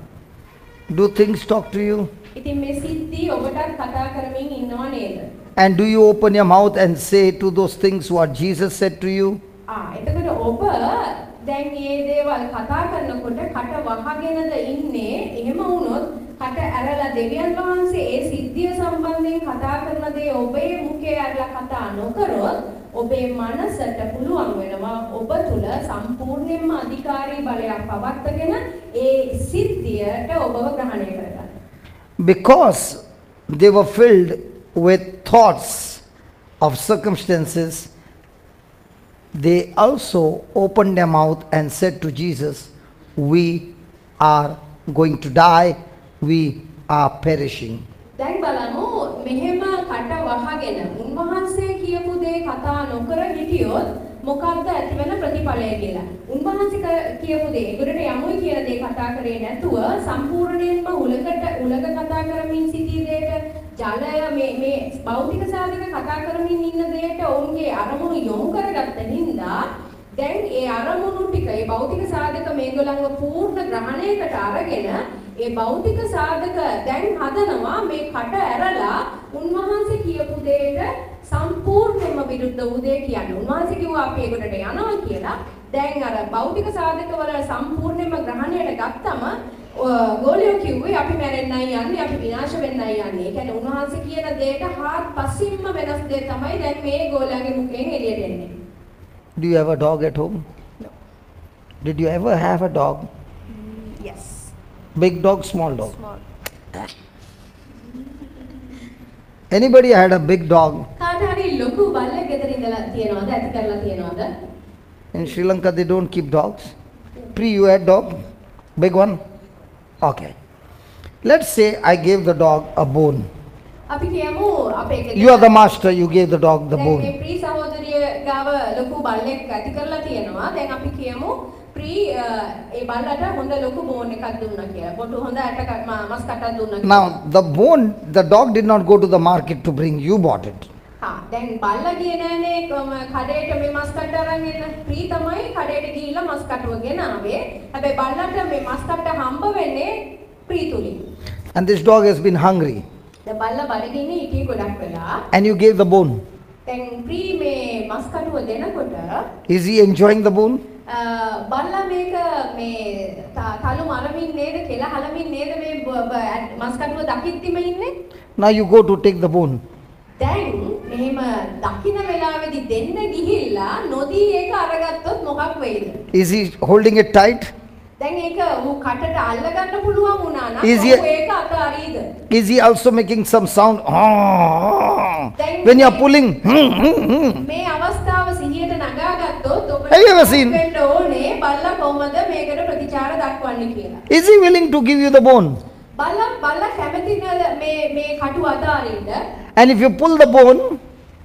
Do things talk to you? ඉතින් මේ සිද්ධි ඔබටත් කතා කරමින් ඉන්නව නේද? And do you open your mouth and say to those things what Jesus said to you? ආ, එතකොට ඔබ දැන් මේ දේවල් කතා කරනකොට කට වහගෙනද ඉන්නේ? එහෙම වුණොත් කට ඇරලා දෙවියන් වහන්සේ ඒ සිද්ධිය සම්බන්ධයෙන් කතා කරන දේ ඔබේ මුඛය ඇරලා කතා නොකරොත් ඔබේ මනසට පුළුවන් වෙනවා ඔබ තුල සම්පූර්ණයෙන්ම අධිකාරී බලයක් පවත්වාගෙන ඒ සිද්ධියට ඔබව ග්‍රහණය කරගන්න. Because they were filled with thoughts of circumstances, they also opened their mouth and said to Jesus, "We are going to die, we are perishing." දැන් බලමු මෙහෙම කට වහගෙන උන්වහන්සේ කියපු දේ කතා නොකර හිටියොත් මොකක්ද ඇති වෙන ප්‍රතිඵලය කියලා. උන්වහන්සේ කියපු දේ ඒකට යමුයි කියන දේ කතා කරේ නැතුව සම්පූර්ණයෙන්ම උලකට උලක කතා කරමින් සිටි දෙයට, ජලය මේ මේ භෞතික සාධක කතා කරමින් ඉන්න දෙයට ඔවුන්ගේ අරමුණු යොමු කරගත්ත හින්දා දැන් ඒ අරමුණු ටික ඒ භෞතික සාධක මේගොල්ලන්ව පූර්ණ ග්‍රහණයකට අරගෙන ඒ භෞතික සාධක දැන් හදනවා මේ කට ඇරලා උන්වහන්සේ කියපු දෙයට සම්පූර්ණයෙන්ම විරුද්ධ වූ දේ කියන්න. උන්වහන්සේ කිව්වා අපි ඒකට යනවා කියලා. දැන් අර භෞතික සාධක වල සම්පූර්ණයෙන්ම ග්‍රහණයට ගත්තම ගෝලියෝ කිව්වේ අපි මැරෙන්නයි යන්නේ, අපි විනාශ වෙන්නයි යන්නේ. ඒ කියන්නේ උන්වහන්සේ කියන දෙයට හාත්පසින්ම වෙනස් දේ තමයි දැන් මේ ගෝලයාගේ මුඛයෙන් එළියට එන්නේ. Do you have a dog at home? No. Did you ever have a dog? Yes. Big dog, small dog? Small. Anybody had a big dog? කාට හරි ලොකු බල්ලෙක් ගෙදර ඉඳලා තියනවද? ඇති කරලා තියනවද? In Sri Lanka they don't keep dogs. Pre, you had dog? Big one? Okay. Let's say I gave the dog a bone. අපි කියමු අපේ ගෙදර You are the master, you gave the dog the දැන් bone. මේ ප්‍රී සහෝදරිය ගාව ලොකු බල්ලෙක් ඇති කරලා තියෙනවා. දැන් අපි කියමු ප්‍රී ඒ බල්ලට හොඳ ලොකු බෝන් එකක් දුන්නා කියලා. පොටු හොඳ ඇට මස් කටක් දුන්නා කියලා. Now the bone, the dog did not go to the market to bring, you bought it. හා, දැන් බල්ලා ගියේ නෑනේ කඩේට මේ මස් කට්ට අරන් එන්න. ප්‍රී තමයි කඩේට ගිහිල්ලා මස් කටුව ගෙනාවේ. හැබැයි බල්ලට මේ මස් කට්ට හම්බ වෙන්නේ ප්‍රී තුලින්. And this dog has been hungry. දැන් බල්ලා බඩගින්නේ හිටියේ ගොඩක් වෙලා. And you gave the bone. දැන් ප්‍රී මේ මස් කටුව දෙනකොට Is he enjoying the bone? බල්ලා මේක මේ තලු මරමින් නේද, කෙල හලමින් නේද මේ මස් කටුව දකිද්දිම ඉන්නේ. Now you go to take the bone. දැන් මෙහෙම දකින වෙලාවේදී දෙන්න ගිහිල්ලා නොදී ඒක අරගත්තොත් මොකක් වෙයිද? Is he holding it tight? දැන් ඒක ඌ කටට අල්ල ගන්න පුළුවන් වුණා නම් Is he- ඌ ඒක අත අරීද? Is he also making some sound? Ah. Then When you are pulling, hmm, hmm, hmm. මේ අවස්ථාව සිහියට නගා ගත්තොත් ඔබට Have you ever seen? වෙන්න ඕනේ බල්ලා කොහොමද මේකට ප්‍රතිචාර දක්වන්නේ කියලා. Is he willing to give you the bone? බල්ලා බල්ලා කැමති නේද මේ මේ කටු අත අරින්න? And if you pull the bone,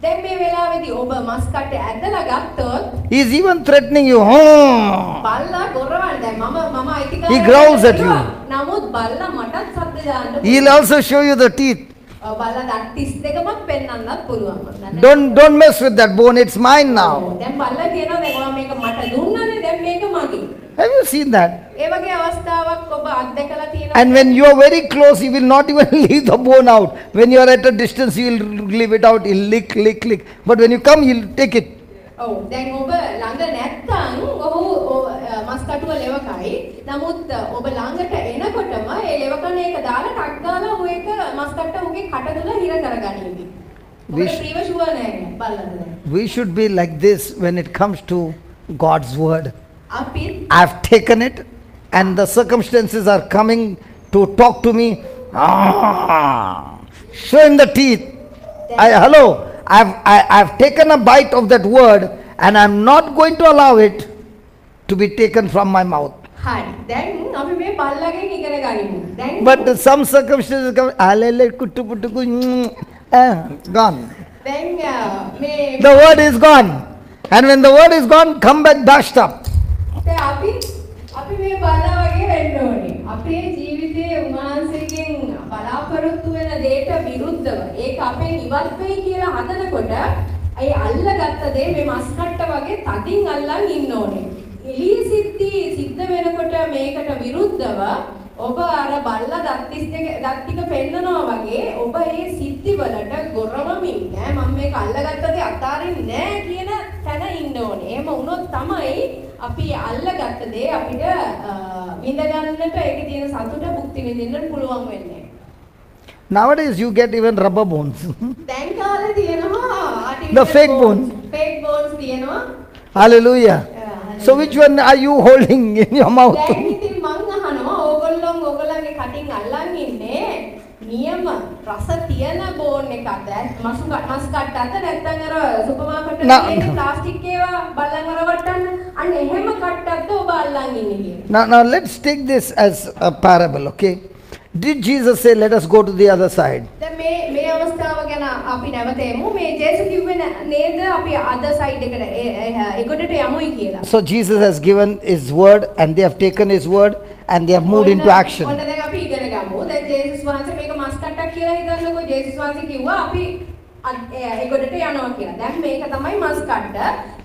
දැන් මේ වෙලාවේදී ඔබ මස් කට්ට ඇදලා ගත්තොත් he is even threatening you. Ah. බල්ලා ගොරවන්න. දැන් මම මම අයිතිකාරයා He growls at you. නමුත් බල්ලා මටත් සද්ද දාන්න He'll පුළුවන්. also show you the teeth. ඔව්, බල්ලා දත් 32මත් පෙන්වන්නත් පුළුවන්. මං දන්නේ Don't mess with that bone, it's mine now. ඔව්, දැන් බල්ලා කියනවා දැන් ඔයා මේක මට දුන්නානේ, දැන් මේක මගේ. Have you seen that? ඒ වගේ අවස්ථාවක් ඔබ අත්දැකලා තියෙනවද? And when you are very close, he will not even leave the bone out. When you are at a distance, he will leave it out. He'll lick, lick, lick. But when you come, he'll take it. ඔව් දැන් ඔබ ළඟ නැත්තම් ඔහු මස් කටුව ලෙව කයි. නමුත් ඔබ ළඟට එනකොටම ඒ ලෙව කන එක දාලා ටක් ගාලා ඔහු ඒක මස් කට්ට ඔහුගේ කට තුල හිර කරගනීවි. ඔබට ප්‍රීව ෂුවර් නෑ බල්ලද දැන්. We should be like this when it comes to God's word. අපි I've taken it and the circumstances are coming to talk to me. Ah, show him the teeth. Hello, I've taken a bite of that word and I'm not going to allow it to be taken from my mouth. හරි. දැන් අපි මේ බල්ලගෙන් ඉගෙන ගනිමු. දැන් But some circumstances come, alele kuttu puttu ku, gone. දැන් මේ The word is gone. And when the word is gone, come back dashed up. දැන් අපි මේ බල්ලා වගේ වෙන්න ඕනේ. අපේ ජීවිතයේ උන්වහන්සේගෙන් බලාපොරොත්තු වෙන දෙයට විරුද්ධව ඒක අපෙන් ඉවත් වෙයි කියලා හදනකොට ඒ අල්ලගත්ත දේ මේ මස් කට්ට වගේ තදින් අල්ලන් ඉන්න ඕනේ. එළිය සිද්ධි සිද්ධ වෙනකොට මේකට විරුද්ධව ඔබ අර බල්ලා දත් 32 දත් ටික පෙන්නනවා වගේ ඔබ ඒ සිද්ධි වලට ගොරවමින් නෑ මම මේක අල්ලගත්ත දේ අතාරින්නේ නෑ කියන තැන ඉන්න ඕනේ. එහෙම වුණොත් තමයි අපි අල්ලගත්ත දේ අපිට විඳ ගන්නට ඒකේ තියෙන සතුට භුක්ති විඳින්නට පුළුවන් වෙන්නේ. Nowadays you get even rubber bones. දැන් කාලේ තියෙනවා The fake bones. Fake bones තියෙනවා. Hallelujah. So which one are you holding in your mouth? දැන් ඉතින් මං අහනවා ඕගොල්ලෝ ඕගොල්ලන්ගේ කටින් අල්ලන් ඉන්නේ නියම රස තියෙන බෝන් එකක්ද? මස් කට්ටක්ද නැත්නම් අර සුපර් මාකට් එකේ තියෙන ප්ලාස්ටික් ඒවා බල්ලන් අර වට්ටන්න අන්න එහෙම කට්ටක්ද ඔබ අල්ලන් ඉන්නේ කියලා. Now let's take this as a parable, okay? Did Jesus say let us go to the other side? දැන් මේ මේ අවස්ථාව ගැන අපි නැවත එමු. මේ ජේසු කිව්වේ නේද අපි අද සයිඩ් එකට එගොඩට යමුයි කියලා. So Jesus has given his word and they have taken his word and they have moved into action. ඔන්න දැන් අපි ඉගෙන ගමු. දැන් ජේසුස් වහන්සේ මේක මස් කට්ටක් කියලා හිතන්නකෝ. ජේසුස් වහන්සේ කිව්වා අපි එගොඩට යනවා කියලා. දැන් මේක තමයි මස් කට්ට.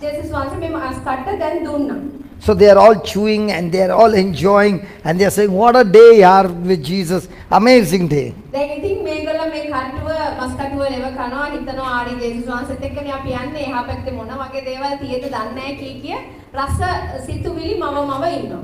ජේසුස් වහන්සේ මේ මස් කට්ට දැන් දුන්නා. So they are all chewing and they are all enjoying and they are saying, what a day yaar with Jesus, amazing day. දැන් ඉතින් මේගොල්ලෝ මේ කටුව මස් කටුව ලෙව කනවා හිතනවා ආරි ජේසුස් වහන්සේත් එක්කනේ අපි යන්නේ එහා පැත්තේ මොන වගේ දේවල් තියෙද දන්නේ නැහැ කී කිය රස සිතුවිලි මව මව ඉන්නවා.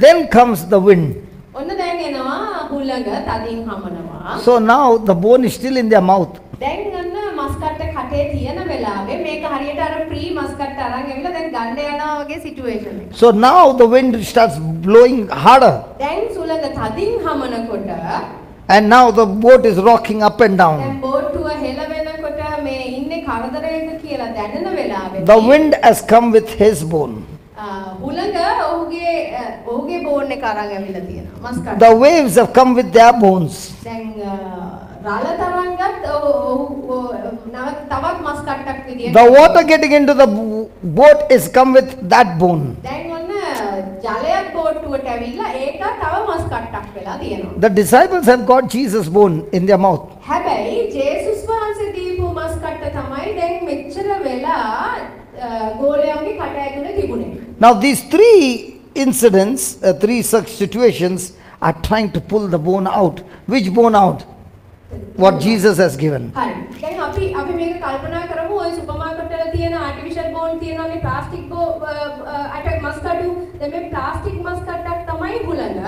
Then comes the wind. ඔන්න දැන් එනවා හුළඟ තදින් හමනවා. So now the bone is still in their mouth. දැන් අන්න මස් කට්ට කටේ තියෙන වෙලාවේ මේක හරියට අර ප්‍රී මස් කට්ට අරන් ඇවිල්ලා දැන් ගන්න යනවා වගේ සිටුේෂන් එක. So now the wind starts blowing harder. දැන් සුළඟ තදින් හමනකොට and now the boat is rocking up and down. දැන් බෝට්ටුව හෙලවෙනකොට මේ ඉන්නේ කරදරයක කියලා දැනෙන වෙලාවේ the wind has come with his bone. හුළඟ ඔහුගේ ඔහුගේ බෝන් එක අරන් ඇවිල්ලා තියෙනවා මස් කට්ට. The waves have come with their bones. දැන් රළ තරංගත් ඔහු තවත් මස් කට්ටක් විදියට The water getting into the boat is come with that bone. දැන් ඔන්න ජලයක් බෝට්ටුවට ඇවිල්ලා ඒක තව මස් කට්ටක් වෙලා තියෙනවා. The disciples have got Jesus' bone in their mouth. හැබැයි ජේසුස් වහන්සේ දීපු මස් කට්ට තමයි දැන් මෙච්චර වෙලා ගෝලයන්ගේ කට ඇතුලේ තිබුණේ. Now these three incidents, three such situations are trying to pull the bone out. Which bone out? What Jesus has given. හරි. දැන් අපි අපි මේක කල්පනා කරමු ඔය සුපර් මාකට් වල තියෙන ආටිෆිෂල් බෝන් තියෙනවානේ ප්ලාස්ටික් බෝ අට මස් කටු. දැන් මේ ප්ලාස්ටික් මස් කට්ටක් තමයි හුළඟ.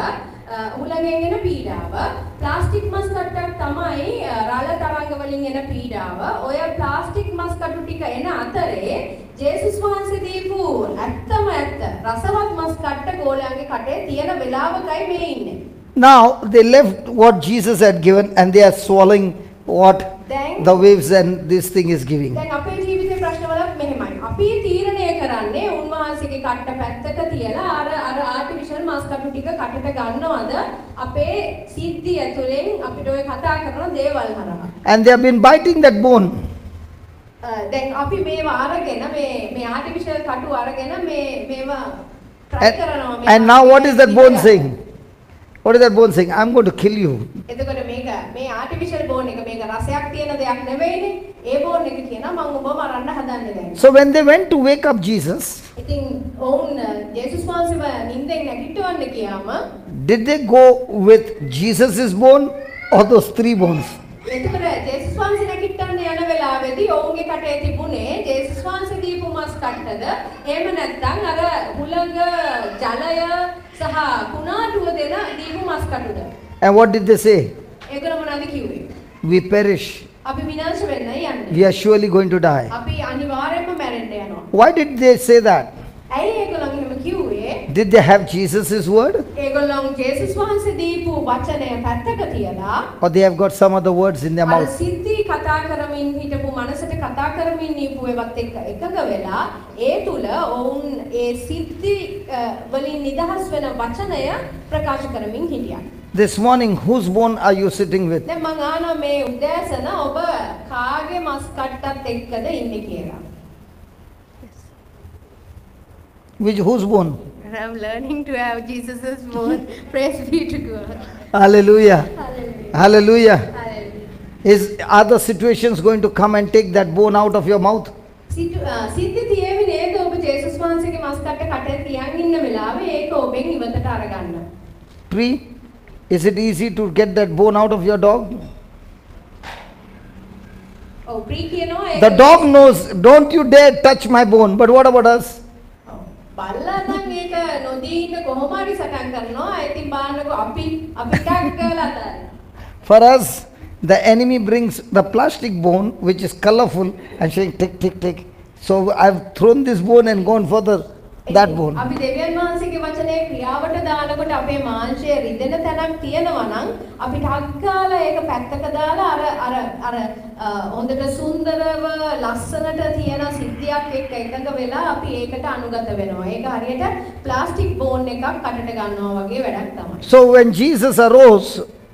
හුළඟෙන් එන පීඩාව. ප්ලාස්ටික් මස් කට්ටක් තමයි රළ තරංග වලින් එන පීඩාව. ඔය ප්ලාස්ටික් මස් කටු ටික එන අතරේ ජේසුස් වහන්සේ දීපු ඇත්තම ඇත්ත රසවත් මස් කට්ට ගෝලයන්ගේ කටේ තියෙන වෙලාවකයි මේ ඉන්නේ. Now they left what Jesus had given and they are swallowing what the waves and this thing is giving. දැන් අපේ ජීවිතේ ප්‍රශ්න වලත් මෙහෙමයි. අපි තීරණය කරන්නේ උන්වහන්සේගේ කට්ට පැත්තක තියලා අර අර ආටිෆිෂල් මස් කටු ටික කටට ගන්නවද අපේ සිද්ධිය තුළින් අපිට ඔය කතා කරන දේවල් හරහා. And they have been biting that bone. දැන් අපි මේවා අරගෙන මේ මේ ආටිෆිෂල් කටු අරගෙන මේ මේවා try කරනවා මේ. And now what is that bone saying? What is that bone saying? I'm going to kill you. එතකොට මේක මේ ආටිෆිෂල් බෝන් එක මේක රසයක් තියෙන දෙයක් නෙවෙයිනේ. ඒ බෝන් එක කියනවා මං ඔබව මරන්න හදන්නේ දැන්. So when they went to wake up Jesus, ඉතින් ඔවුන් ජේසුස් වහන්සේව නිින්දෙන් නැගිටවන්න ගියාම did they go with Jesus's bone or those three bones? එතකොට ජේසුස් වහන්සේ නැගිට්ටන්න යන වෙලාවේදී ඔවුන්ගේ කටේ තිබුණේ ජේසුස් වහන්සේ දීපු මස් කට්ටද එහෙම නැත්නම් අර හුළඟ ජලය සහ කුණාටුව දෙන දීපු මස් කටුද? And what did they say? ඒගොල්ලෝ මොනවද කිව්වේ? We perish. අපි විනාශ වෙන්නයි යන්නේ. We are surely going to die. අපි අනිවාර්යයෙන්ම මැරෙන්න යනවා. Why did they say that? ඇයි ඒගොල්ලෝ එහෙම කිව්වේ? Did they have Jesus' word? ඒගොල්ලෝ ජේසුස් වහන්සේ දීපු වචනය පැත්තක තියලා Or they have got some other words in their අර mouth? සිද්ධි කතා කරමින් හිටපු මනසට කතා කරමින් දීපු ඒවත් එක්ක එකඟ වෙලා ඒ තුල ඔවුන් ඒ සිද්ධි වලින් නිදහස් වෙන වචනය ප්‍රකාශ කරමින් හිටියා. This morning, whose bone are you sitting with? දැන් මං අහනවා මේ උදෑසන ඔබ කාගේ මස් කට්ටත් එක්කද ඉන්නේ කියලා. Which whose bone? I'm learning to have Jesus' bone. Praise be to God. Hallelujah. Hallelujah. Hallelujah. Hallelujah. Is are the situations going to come and take that bone out of your mouth? සිද්ධි තියේවි නේද ඔබ ජේසුස් වහන්සේගේ මස් කට්ට කටේ තියන් ඉන්න වෙලාවේ ඒක ඔබෙන් ඉවතට අරගන්න. Pre, is it easy to get that bone out of your dog? ඔව් ප්‍රී කියනවා ඒක The dog knows, don't you dare touch my bone. But what about us? ඔව්. බල්ලා නම් ඒක නොදී ඉන්න කොහොම හරි සටන් කරනවා. ඉතින් බලන්නකෝ අපි අපි ටක් ගාලා අතාරිනවා. For us, the enemy brings the plastic bone, which is colorful, and saying tick, tick, tick. So I've thrown this bone and gone for the that bone. අපි දෙවියන් වහන්සේගේ වචනය ක්‍රියාවට දානකොට අපේ මාංශය රිදෙන තැනක් තියෙනවා නම් අපි ටක් ගාලා ඒක පැත්තක දාලා අර අර අර හොඳට සුන්දරව ලස්සනට තියෙන සිද්ධියක් එක්ක එකඟ වෙලා අපි ඒකට අනුගත වෙනවා. ඒක හරියට ප්ලාස්ටික් බෝන් එකක් කටට ගන්නවා වගේ වැඩක් තමයි. So when Jesus arose,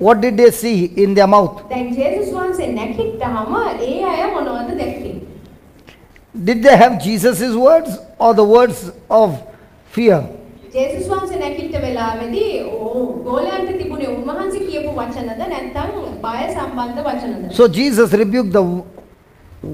what did they see in their mouth? දැන් ජේසුස් වහන්සේ නැගිට්ටාම ඒ අය මොනවද දැක්කේ? Did they have Jesus' words or the words of fear? ජේසුස් වහන්සේ නැගිට්ට වෙලාවේදී ගෝලයන්ට තිබුණේ උන්වහන්සේ කියපු වචනද නැත්නම් බය සම්බන්ධ වචනද? So Jesus rebuked the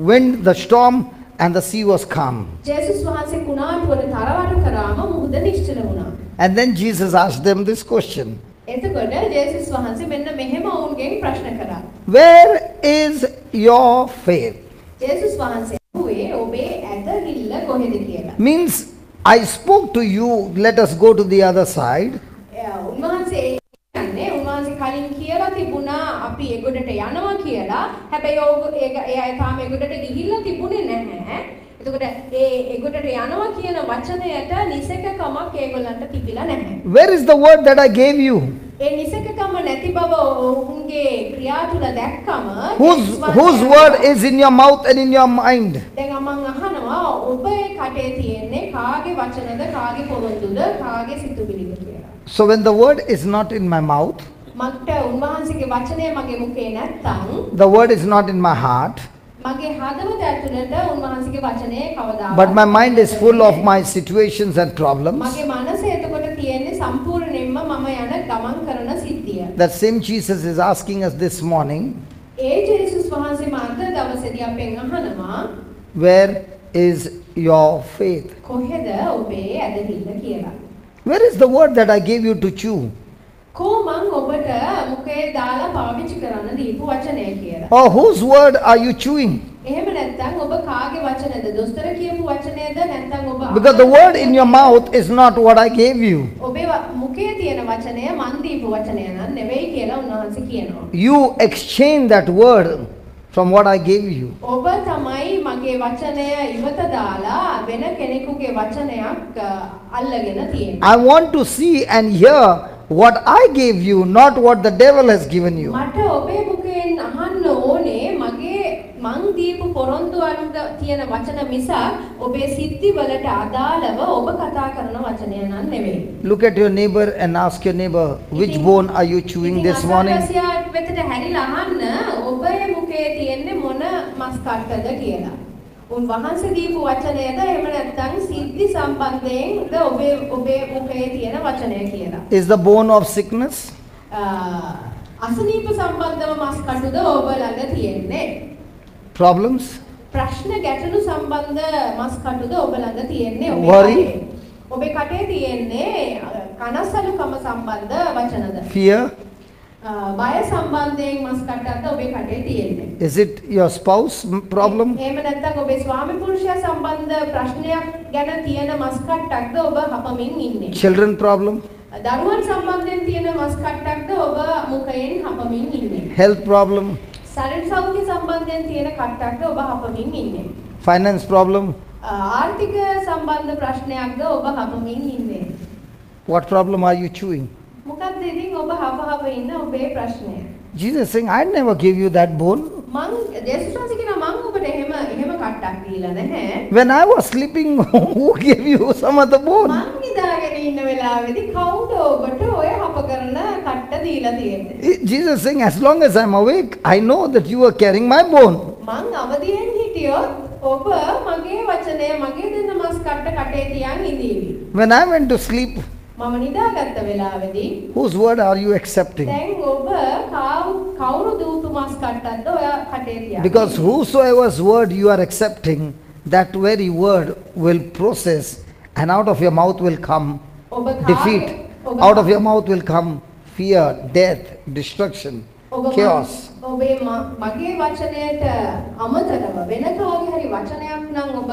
wind, the storm, and the sea was calm. ජේසුස් වහන්සේ කුණාටුවට තරවටු කරාම මුහුද නිශ්චල වුණා. And then Jesus asked them this question. එතකොට ජේසුස් වහන්සේ මෙන්න මෙහෙම ඔවුන්ගෙන් ප්‍රශ්න කරා. Where is your faith? ජේසුස් වහන්සේ ඇහුවේ ඔබේ ඇදහිල්ල කොහෙද කියලා. Means I spoke to you, let us go to the other side. උන්වහන්සේ කියන්නේ උන්වහන්සේ කලින් කියලා තිබුණා අපි එගොඩට යනවා කියලා. හැබැයි ඔව් ඒ අය තාම එගොඩට ගිහිල්ලා තිබුණේ නැහැ. එතකොට ඒ එගොඩට යනවා කියන වචනයට නිසකකමක් ඒගොල්ලන්ට තිබිලා නැහැ. Where is the word that I gave you? ඒ නිසකකම නැති බව ඔවුන්ගේ ක්‍රියා තුල දැක්කම Whose word is in your mouth and in your mind? දැන් මං අහනවා ඔබේ කටේ තියෙන්නේ කාගේ වචනද කාගේ පොරොන්දුද කාගේ සිතුවිලිද කියලා. So when the word is not in my mouth, මට උන්වහන්සේගේ වචනය මගේ මුඛේ නැත්තම් the word is not in my heart, මගේ හදවත ඇතුළට උන්වහන්සේගේ වචනය කවදාවත් but my mind is full of my situations and problems. මගේ මනස එතකොට තියෙන්නේ සම්පූර්ණයෙන්ම මම යන ගමන් කරන සිද්ධිය. That same Jesus is asking us this morning, ඒ ජේසුස් වහන්සේ අද දවසේදී අපෙන් අහනවා where is your faith? කොහෙද ඔබේ ඇදහිල්ල කියලා. Where is the word that I gave you to chew? කෝ මං ඔබට මුඛේ දාලා පාවිච්චි කරන්න දීපු වචනය කියලා. Or whose word are you chewing? එහෙම නැත්නම් ඔබ කාගේ වචනද? දොස්තර කියපු වචනයද නැත්නම් ඔබ Because the word in your mouth is not what I gave you. ඔබේ මුඛයේ තියෙන වචනය මං දීපු වචනය නම් නෙවෙයි කියලා උන්වහන්සේ කියනවා. You exchange that word from what I gave you. ඔබ තමයි මගේ වචනය ඉවත දාලා වෙන කෙනෙකුගේ වචනයක් අල්ලගෙන තියෙන්නේ. I want to see and hear what I gave you, not what the devil has given you. මට ඔබේ මුඛයෙන් අහන්න ඕනේ මගේ මං දීපු පොරොන්දු අනුව තියෙන වචන මිසක් ඔබේ සිද්ධි වලට අදාළව ඔබ කතා කරන වචනය නම් නෙවෙයි. Look at your neighbor and ask your neighbor, which bone are you chewing this morning? ඉතින් වෙතට හැරිලා අහන්න ඔබේ මුඛයේ තියෙන්නේ මොන මස් කට්ටද කියලා. උන්වහන්සේ දීපු වචනයද එහෙම නැත්නම් සිද්ධි සම්බන්ධයෙන්ද ඔබේ ඔබේ මුඛයේ තියෙන වචනය කියලා. Is the bone of sickness? අසනීප සම්බන්ධව මස් කටුද ඔබ ළඟ තියෙන්නේ? Problems? ප්‍රශ්න ගැටලු සම්බන්ධ මස් කටුද ඔබ ළඟ තියෙන්නේ? Worry? ඔබේ කටේ තියෙන්නේ කනස්සලුකම සම්බන්ධ වචනද? Fear? බය සම්බන්ධයෙන් මස් කට්ටක්ද ඔබේ කටේ තියෙන්නේ? Is it your spouse problem? එහෙම නැත්නම් ඔබේ ස්වාමි පුරුෂයා සම්බන්ධ ප්‍රශ්නයක් ගැන තියෙන මස් කට්ටක්ද ඔබ හපමින් ඉන්නේ? Children problem? දරුවන් සම්බන්ධයෙන් තියෙන මස් කට්ටක්ද ඔබ මුඛයෙන් හපමින් ඉන්නේ? Health problem? ශරීර සෞඛ්‍ය සම්බන්ධයෙන් තියෙන කට්ටක්ද ඔබ හපමින් ඉන්නේ? Finance problem? ආර්ථික සම්බන්ධ ප්‍රශ්නයක්ද ඔබ හපමින් ඉන්නේ? What problem are you chewing? මොකක්ද ඉතින් ඔබ හප හප ඉන්න ඔබේ ප්‍රශ්නය? Jesus saying, I never gave you that bone. මං ජේසුස් වහන්සේ කියනවා මං ඔබට එහෙම එහෙම කට්ටක් දීලා නැහැ. When I was sleeping, who gave you some other bone? මං නිදාගෙන ඉන්න වෙලාවේදී කවුද ඔබට ඔය හප කරන කට්ට දීලා තියෙන්නේ? Jesus saying, as long as I'm awake, I know that you are carrying my bone. මං අවදියෙන් හිටියොත් ඔබ මගේ වචනය මගේ දෙන මස් කට්ට කටේ තියන් ඉඳීවි. When I went to sleep, මම නිදාගත්ත වෙලාවේදී whose word are you accepting? දැන් ඔබ කවුරු දූපු මස් කට්ටක්ද ඔයා කටේ තියන්නේ? Because whosoever's word you are accepting, that very word will process, and out of your mouth will come defeat. Out of your mouth will come fear, death, destruction, chaos. ඔබේ මගේ වචනයට අමතරව වෙන කාගේ හරි වචනයක් නම් ඔබ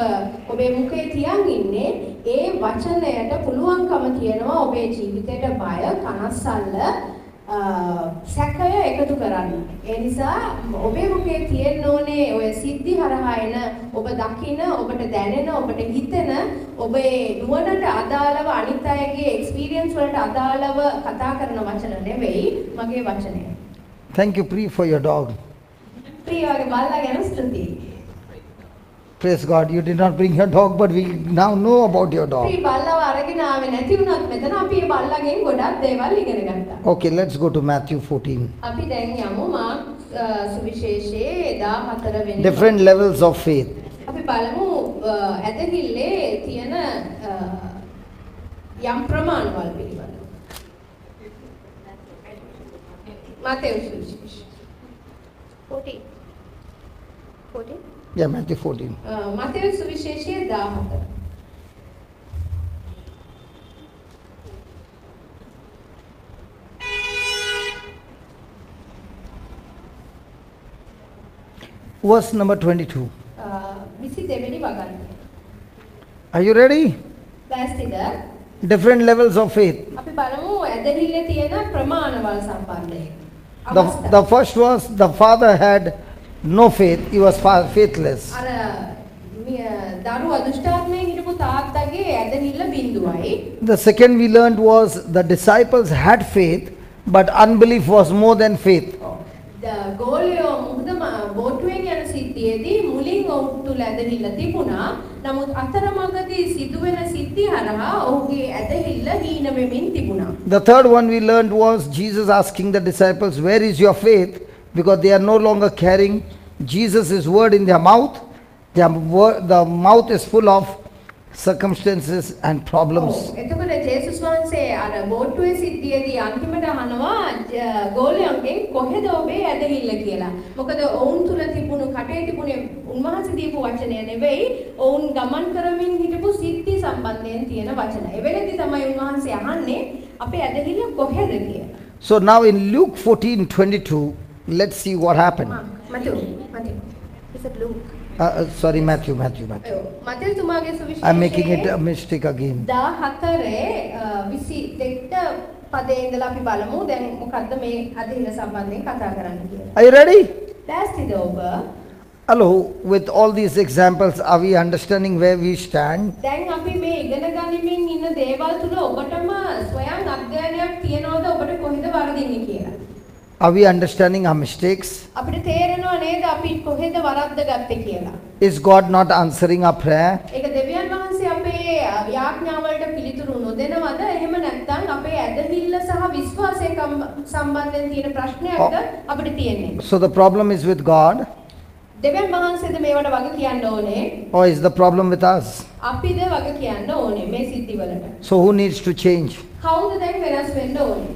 ඔබේ මුඛේ තියන් ඉන්නේ, ඒ වචනයට පුළුවන්කම තියෙනවා ඔබේ ජීවිතයට බය, කනස්සල්ල, සැකය එකතු කරන්න. ඒ නිසා ඔබේ මුඛේ තියෙන්න ඕනේ ඔය සිද්ධි හරහා එන ඔබ දකින, ඔබට දැනෙන, ඔබට හිතෙන, ඔබේ නුවණට අදාළව අනිත් අයගේ එක්ස්පීරියන්ස් වලට අදාළව කතා කරන වචන නෙවෙයි මගේ වචනය. Thank you, Pri, for your dog. ප්‍රියගේ බල්ලා ගැන ස්තුතියි. Praise God, you did not bring your dog, but we now know about your dog. ප්‍රි බල්ලව අරගෙන ආවේ නැති වුණත් මෙතන අපි මේ බල්ලගෙන් ගොඩක් දේවල් ඉගෙන ගත්තා. Okay, let's go to Matthew 14. අපි දැන් යමු මාක් සුවිශේෂයේ 14 වෙනි. Different levels of faith. අපි බලමු ඇදහිල්ලේ තියෙන යම් ප්‍රමාණවල් පිළිබඳව. Matthew සුවිශේෂ 14. 14? Yeah, Matthew 14. Matthew සුවිශේෂයේ 14. Verse number 22. 22 වෙනි වගන්තිය. Are you ready? ලෑස්තිද? Different levels of faith. අපි බලමු ඇදහිල්ලේ තියෙන ප්‍රමාණවල් සම්බන්ධයෙන්. The first was the father had no faith, he was faithless. අර දරුවා දුෂ්ටාත්මයෙන් හිටපු තාත්තගේ ඇදහිල්ල බිඳුවයි. The second we learned was the disciples had faith, but unbelief was more than faith. ගෝලයෝ මුහුද බෝට්ටුවෙන් යන සිද්ධියේදී මුලින් ඔවුන් තුල ඇදහිල්ල තිබුණා. නමුත් අතරමඟදී සිදුවෙන සිද්ධි හරහා ඔහුගේ ඇදහිල්ල හීන වෙමින් තිබුණා. The third one we learned was Jesus asking the disciples, where is your faith? Because they are no longer carrying Jesus' word in their mouth. The mouth is full of circumstances and problems. එතකොට ජේසුස් වහන්සේ අර බෝට්ටුවේ සිද්ධියේදී අන්තිමට අහනවා ගෝලයන්ගෙන් කොහෙද ඔබේ ඇදහිල්ල කියලා. මොකද ඔවුන් තුල තිබුණු කටේ තිබුණේ උන්වහන්සේ දීපු වචනය නෙවෙයි, ඔවුන් ගමන් කරමින් හිටපු සිද්ධි සම්බන්ධයෙන් තියෙන වචන. ඒ වෙලෙදි තමයි උන්වහන්සේ අහන්නේ අපේ ඇදහිල්ල කොහෙද කියලා. So now in Luke 14:22, let's see what happened. Matthew, Matthew. Is it Luke? Sorry, Matthew. Matthew තුමාගේ සුවිශේෂයේ I'm making it a mistake again. 14 22 පදේ ඉඳලා අපි බලමු දැන් මොකද්ද මේ අදින සම්බන්ධයෙන් කතා කරන්න කියලා. Are you ready? ලෑස්තිද ඔබ? Hello, with all these examples, are we understanding where we stand? දැන් අපි මේ ඉගෙන ගනිමින් ඉන්න දේවල් තුල ඔබටම ස්වයං අධ්‍යයනයක් තියනවද ඔබට කොහෙද වරදින්නේ කියලා? Are we understanding our mistakes? අපිට තේරෙනව නේද අපි කොහෙද වරද්ද ගත්තේ කියලා? Is God not answering our prayer? ඒක දෙවියන් වහන්සේ අපේ යාඥාවලට පිළිතුරු නොදෙනවද? එහෙම නැත්නම් අපේ ඇදහිල්ල සහ විශ්වාසය සම්බන්ධයෙන් තියෙන ප්‍රශ්නයක්ද අපිට තියෙන්නේ? So the problem is with God? දෙවියන් වහන්සේද මේවට වග කියන්න ඕනේ? Or is the problem with us? අපිද වග කියන්න ඕනේ මේ සිද්ධිවලට? So who needs to change? කවුද දැන් වෙනස් වෙන්න ඕනේ?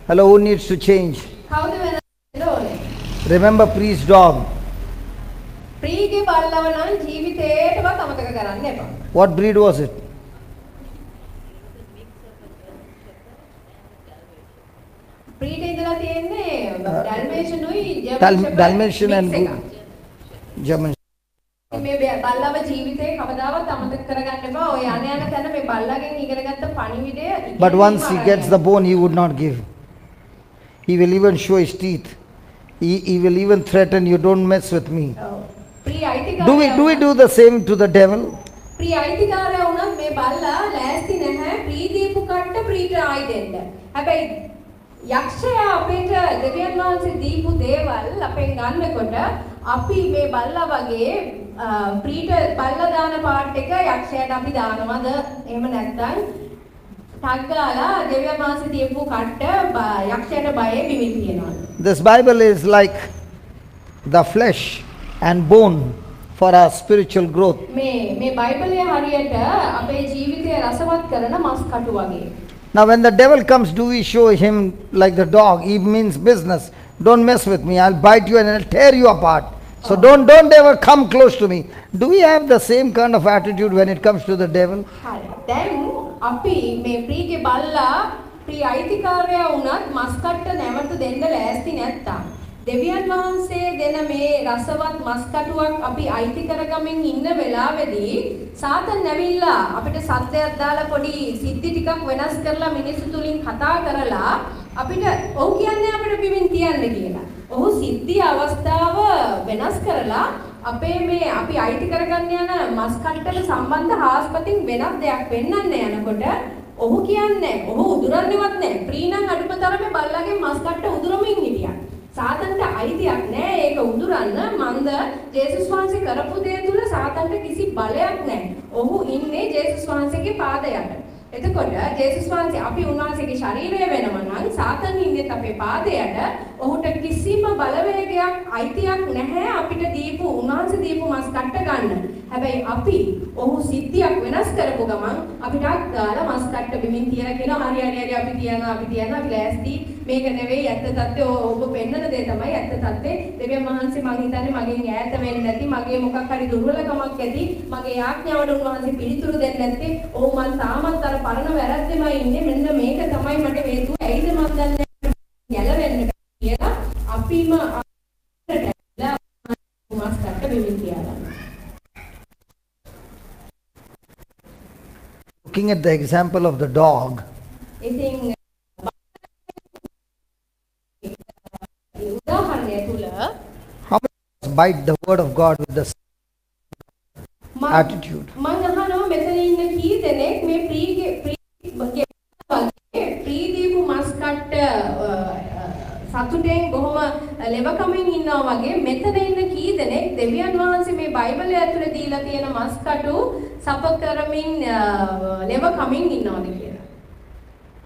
Hello, who needs to change? කවුද වෙනස් වෙන්න ඕනේ? Remember priest dog. ප්‍රීගේ බල්ලව නම් ජීවිතේටවත් අමතක කරන්න එපා. What breed was it? ප්‍රීට ඉඳලා තියෙන්නේ ඩල්මේෂනුයි ජර්මන් ෂෙපර්ඩ් Dalmatian and mix එකක්. German. මේ බල්ලව ජීවිතේ කවදාවත් අමතක කරගන්න එපා. ඔය යන යන තැන මේ බල්ලගෙන් ඉගෙනගත්ත පණිවිඩය But ඉගෙනීම once he gets the bone, he would not give. He will even show his teeth. He will even threaten you, don't mess with me. ඔව්. ප්‍රී අයිතිකාරයා Do we do the same to the devil? ප්‍රී අයිතිකාරයා වුණත් මේ බල්ලා ලෑස්ති නැහැ ප්‍රී දීපු කට්ට ප්‍රීට ආයි දෙන්න. හැබැයි යක්ෂයා අපේට දෙවියන් වහන්සේ දීපු දේවල් අපෙන් ගන්නකොට අපි මේ බල්ලා වගේ ප්‍රීට බල්ලා දාන පාට් එක යක්ෂයාට අපි දානවද? එහෙම නැත්නම් ටක් ගාලා දෙවියන් වහන්සේ දීපු කට්ට යක්ෂයාට බයේ බිමින් තියනවද? This Bible is like the flesh and bone for our spiritual growth. මේ මේ බයිබලය හරියට අපේ ජීවිතය රසවත් කරන මස් කටු වගේ. Now, when the devil comes, do we show him like the dog? He means business. Don't mess with me. I'll bite you and I'll tear you apart. So don't ever come close to me. Do we have the same kind of attitude when it comes to the devil? හරි. දැන් අපි මේ ප්‍රීගේ බල්ලා ප්‍රී අයිතිකාරයා වුණත් මස් කට්ට නැවත දෙන්න ලෑස්ති නැත්තම්, දෙවියන් වහන්සේ දෙන මේ රසවත් මස් කටුවක් අපි අයිති කරගමින් ඉන්න වෙලාවේදී සාතන් ඇවිල්ලා අපිට සත්‍යයක් දාලා පොඩි සිද්ධි ටිකක් වෙනස් කරලා මිනිස්සු තුලින් කතා කරලා අපිට ඔහු කියන්නේ අපිට බිමින් තියන්න කියලා. ඔහු සිද්ධි අවස්ථාව වෙනස් කරලා අපේ මේ අපි අයිති කරගන්න යන මස් කට්ටට සම්බන්ධ හාස්පතින් වෙනත් දෙයක් පෙන්වන්න යනකොට ඔහු කියන්නේ ඔහු උදුරන්නේවත් නැහැ. ප්‍රී නම් අඩුම තරමේ බල්ලාගේ මස් කට්ට උදුරමින් හිටියා. සාතන්ට අයිතියක් නෑ ඒක උදුරන්න. මන්ද ජේසුස් වහන්සේ කරපු දේ තුල සාතන්ට කිසි බලයක් නෑ. ඔහු ඉන්නේ ජේසුස් වහන්සේගේ පාද යට. එතකොට ජේසුස් වහන්සේ අපි උන්වහන්සේගේ ශරීරය වෙනව නම් සාතන් ඉන්නේත් අපේ පාද යට. ඔහුට කිසිම බලවේගයක් අයිතියක් නැහැ අපිට දීපු උන්වහන්සේ දීපු මස් කට්ට ගන්න. හැබැයි අපි ඔහු සිද්ධියක් වෙනස් කරපු ගමන් අපිට ගාලා මස් කට්ට බිමින් තියලා කියනවා, හරි හරි හරි, අපි තියනවා, අපි තියනවා, අපි ලෑස්ති, මේක නෙවෙයි ඇත්ත තත්ත්වය, ඔබ පෙන්නන දේ තමයි ඇත්ත තත්ත්වය. දෙවියන් වහන්සේ මං හිතන්නේ මගෙන් ඈත වෙන්නේ නැති, මගේ මොකක් හරි දුර්වලකමක් ඇති, මගේ ආඥාවට උන්වහන්සේ පිළිතුරු දෙන්නේ නැත්තේ. ඔව්, මං තාමත් අර පරණ වැරද්දෙමයි ඉන්නේ. මෙන්න මේක තමයි මට හේතුව. ඇයිද මං දන්නේ ගැලවෙන්න කියලා අපිම මස් කට්ට බිමින් තියාගන්න. Looking at the example of the dog, ඉතින් උදාහරණය තුල how many of us bite the word of God with the attitude? මං අහනවා මෙතන ඉන්න කී දෙනෙක් මේ ප්‍රීගේ ප්‍රීගේ වගේ ප්‍රී දීපු මස් කට්ට සතුටෙන් බොහොම ලෙවකමින් ඉන්නවා වගේ මෙතන ඉන්න කී දෙනෙක් දෙවියන් වහන්සේ මේ බයිබලය ඇතුලේ දීලා තියෙන මස් කටු සප කරමින් ලෙවකමින් ඉන්නවද කියලා.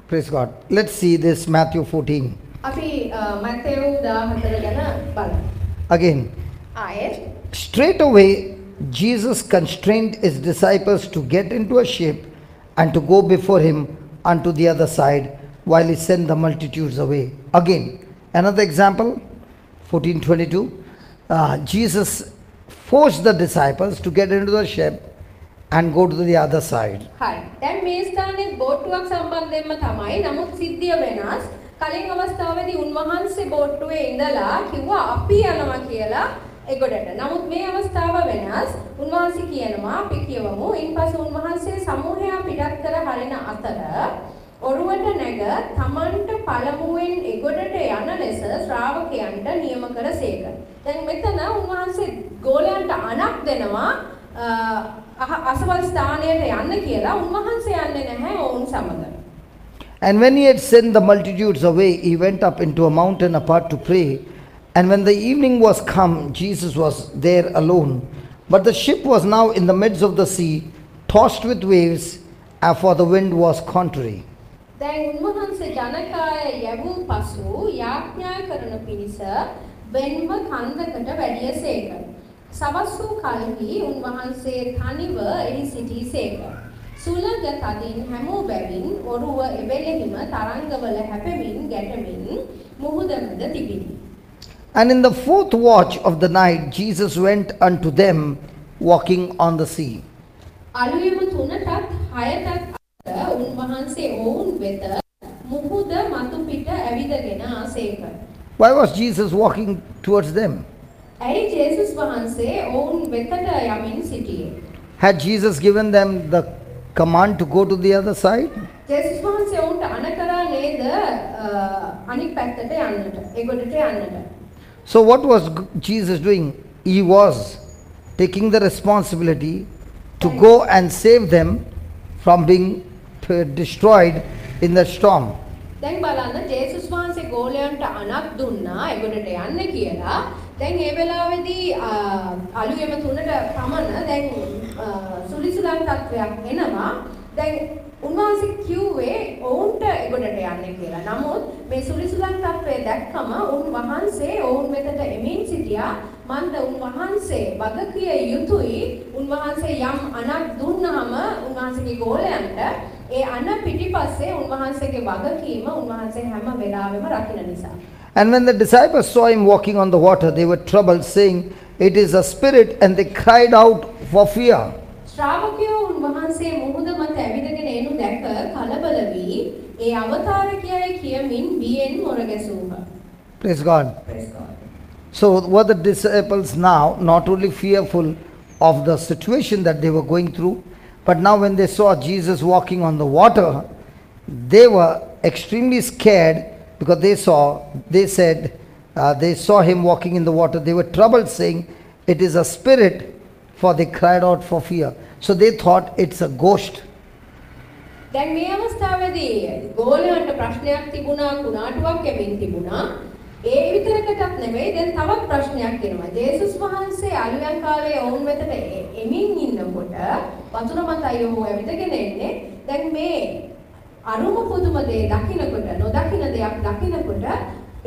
Praise God. Let's see this Matthew 14. අපි මැතෙව් 14 ගැන බලමු. Again, ආයෙත් straight away Jesus constrained his disciples to get into a ship and to go before him unto the other side while he sent the multitudes away. Again, another example, 14:22. Jesus forced the disciples to get into the ship and go to the other side. හරි. දැන් මේ ස්ථානයේ බෝට්ටුවක් සම්බන්ධයෙන්ම තමයි. නමුත් සිද්ධිය වෙනස්. කලින් අවස්ථාවේදී උන්වහන්සේ බෝට්ටුවේ ඉඳලා කිව්වා අපි යනවා කියලා එගොඩට. නමුත් මේ අවස්ථාව වෙනස්. උන්වහන්සේ කියනවා, අපි කියවමු. ඉන්පසු උන්වහන්සේ සමූහයා පිටත් කර හරින අතර ඔරුවට නැග තමන්ට පළමුවෙන් එගොඩට යන ලෙස ශ්‍රාවකයන්ට නියම කරසේක. දැන් මෙතන උන්වහන්සේ ගෝලයන්ට අණක් දෙනවා අසවල් ස්ථානයට යන්න කියලා. උන්වහන්සේ යන්නේ නැහැ ඔවුන් සමග. And when he had sent the multitudes away, he went up into a mountain apart to pray. And when the evening was come, Jesus was there alone. But the ship was now in the midst of the sea, tossed with waves, for the wind was contrary. දැන් උන්වහන්සේ ජනකාය යැවූ පසු යාඥා කරන පිණිස වෙන්ව කන්දකට වැඩියසේක. සවස් වූ කල්හි උන්වහන්සේ තනිව එහි සිටීසේක. සුළඟ තදින් හැමූ බැවින් ඔරුව එවෙලෙහිම තරංගවල හැපෙමින් ගැටෙමින් මුහුද මැද තිබිණි. And in the fourth watch of the night, Jesus went unto them, walking on the sea. අලුයම 3ටත් 6ටත් අතර උන්වහන්සේ ඔවුන් වෙත මුහුද මතු පිට ඇවිදගෙන ආසේක. Why was Jesus walking towards them? ඇයි ජේසුස් වහන්සේ ඔවුන් වෙතට යමින් සිටියේ? Had Jesus given them the command to go to the other side? ජේසුස් වහන්සේ ඔවුන්ට අණ කරා නේද අනික් පැත්තට යන්නට, ඒ ගොඩට යන්නට. So what was Jesus doing? He was taking the responsibility to go and save them from being destroyed in the storm. දැන් බලන්න ජේසුස් වහන්සේ ගෝලයන්ට අණක් දුන්නා ඒ ගොඩට යන්න කියලා. දැන් ඒ වෙලාවේදී අලුයම 3ට පමණ දැන් සුලිසුලන් තත්වයක් එනවා. දැන් උන්වහන්සේ කිව්වේ ඔවුන්ට ඒ ගොඩට යන්න කියලා. නමුත් මේ සුලිසුලන් තත්වය දැක්කම උන්වහන්සේ ඔවුන් වෙතට එමින් සිටියා. මන්ද උන්වහන්සේ වගකිය යුතුයි. උන්වහන්සේ යම් අණක් දුන්නාම උන්වහන්සේගේ ගෝලයන්ට ඒ අණ පිටිපස්සේ උන්වහන්සේගේ වගකීම උන්වහන්සේ හැම වෙලාවෙම රකින්න නිසා. And when the disciples saw him walking on the water, they were troubled, saying, "It is a spirit," and they cried out for fear. ශ්‍රාවකයෝ උන්වහන්සේ මුහුද මත ඇවිදගෙන එනු දැක කලබල වී ඒ අවතාරකයයි කියමින් බියෙන් මොර ගැසූහ. Praise God. Praise God. So were the disciples now not only fearful of the situation that they were going through, but now when they saw Jesus walking on the water, they were extremely scared because they saw him walking in the water. They were troubled, saying, "It is a spirit," for they cried out for fear. So they thought it's a ghost. දැන් මේ අවස්ථාවේදී ගෝලයන්ට ප්‍රශ්නයක් තිබුණා, කුණාටුවක් එමින් තිබුණා. ඒ විතරකටත් නෙවෙයි, දැන් තවත් ප්‍රශ්නයක් එනවා. ජේසුස් වහන්සේ අලුයම් කාලයේ ඔවුන් වෙතට එමින් ඉන්නකොට වතුර මතයි ඔහු ඇවිදගෙන එන්නේ. දැන් මේ අරුම පුදුම දේ දකිනකොට, නොදකින දෙයක් දකිනකොට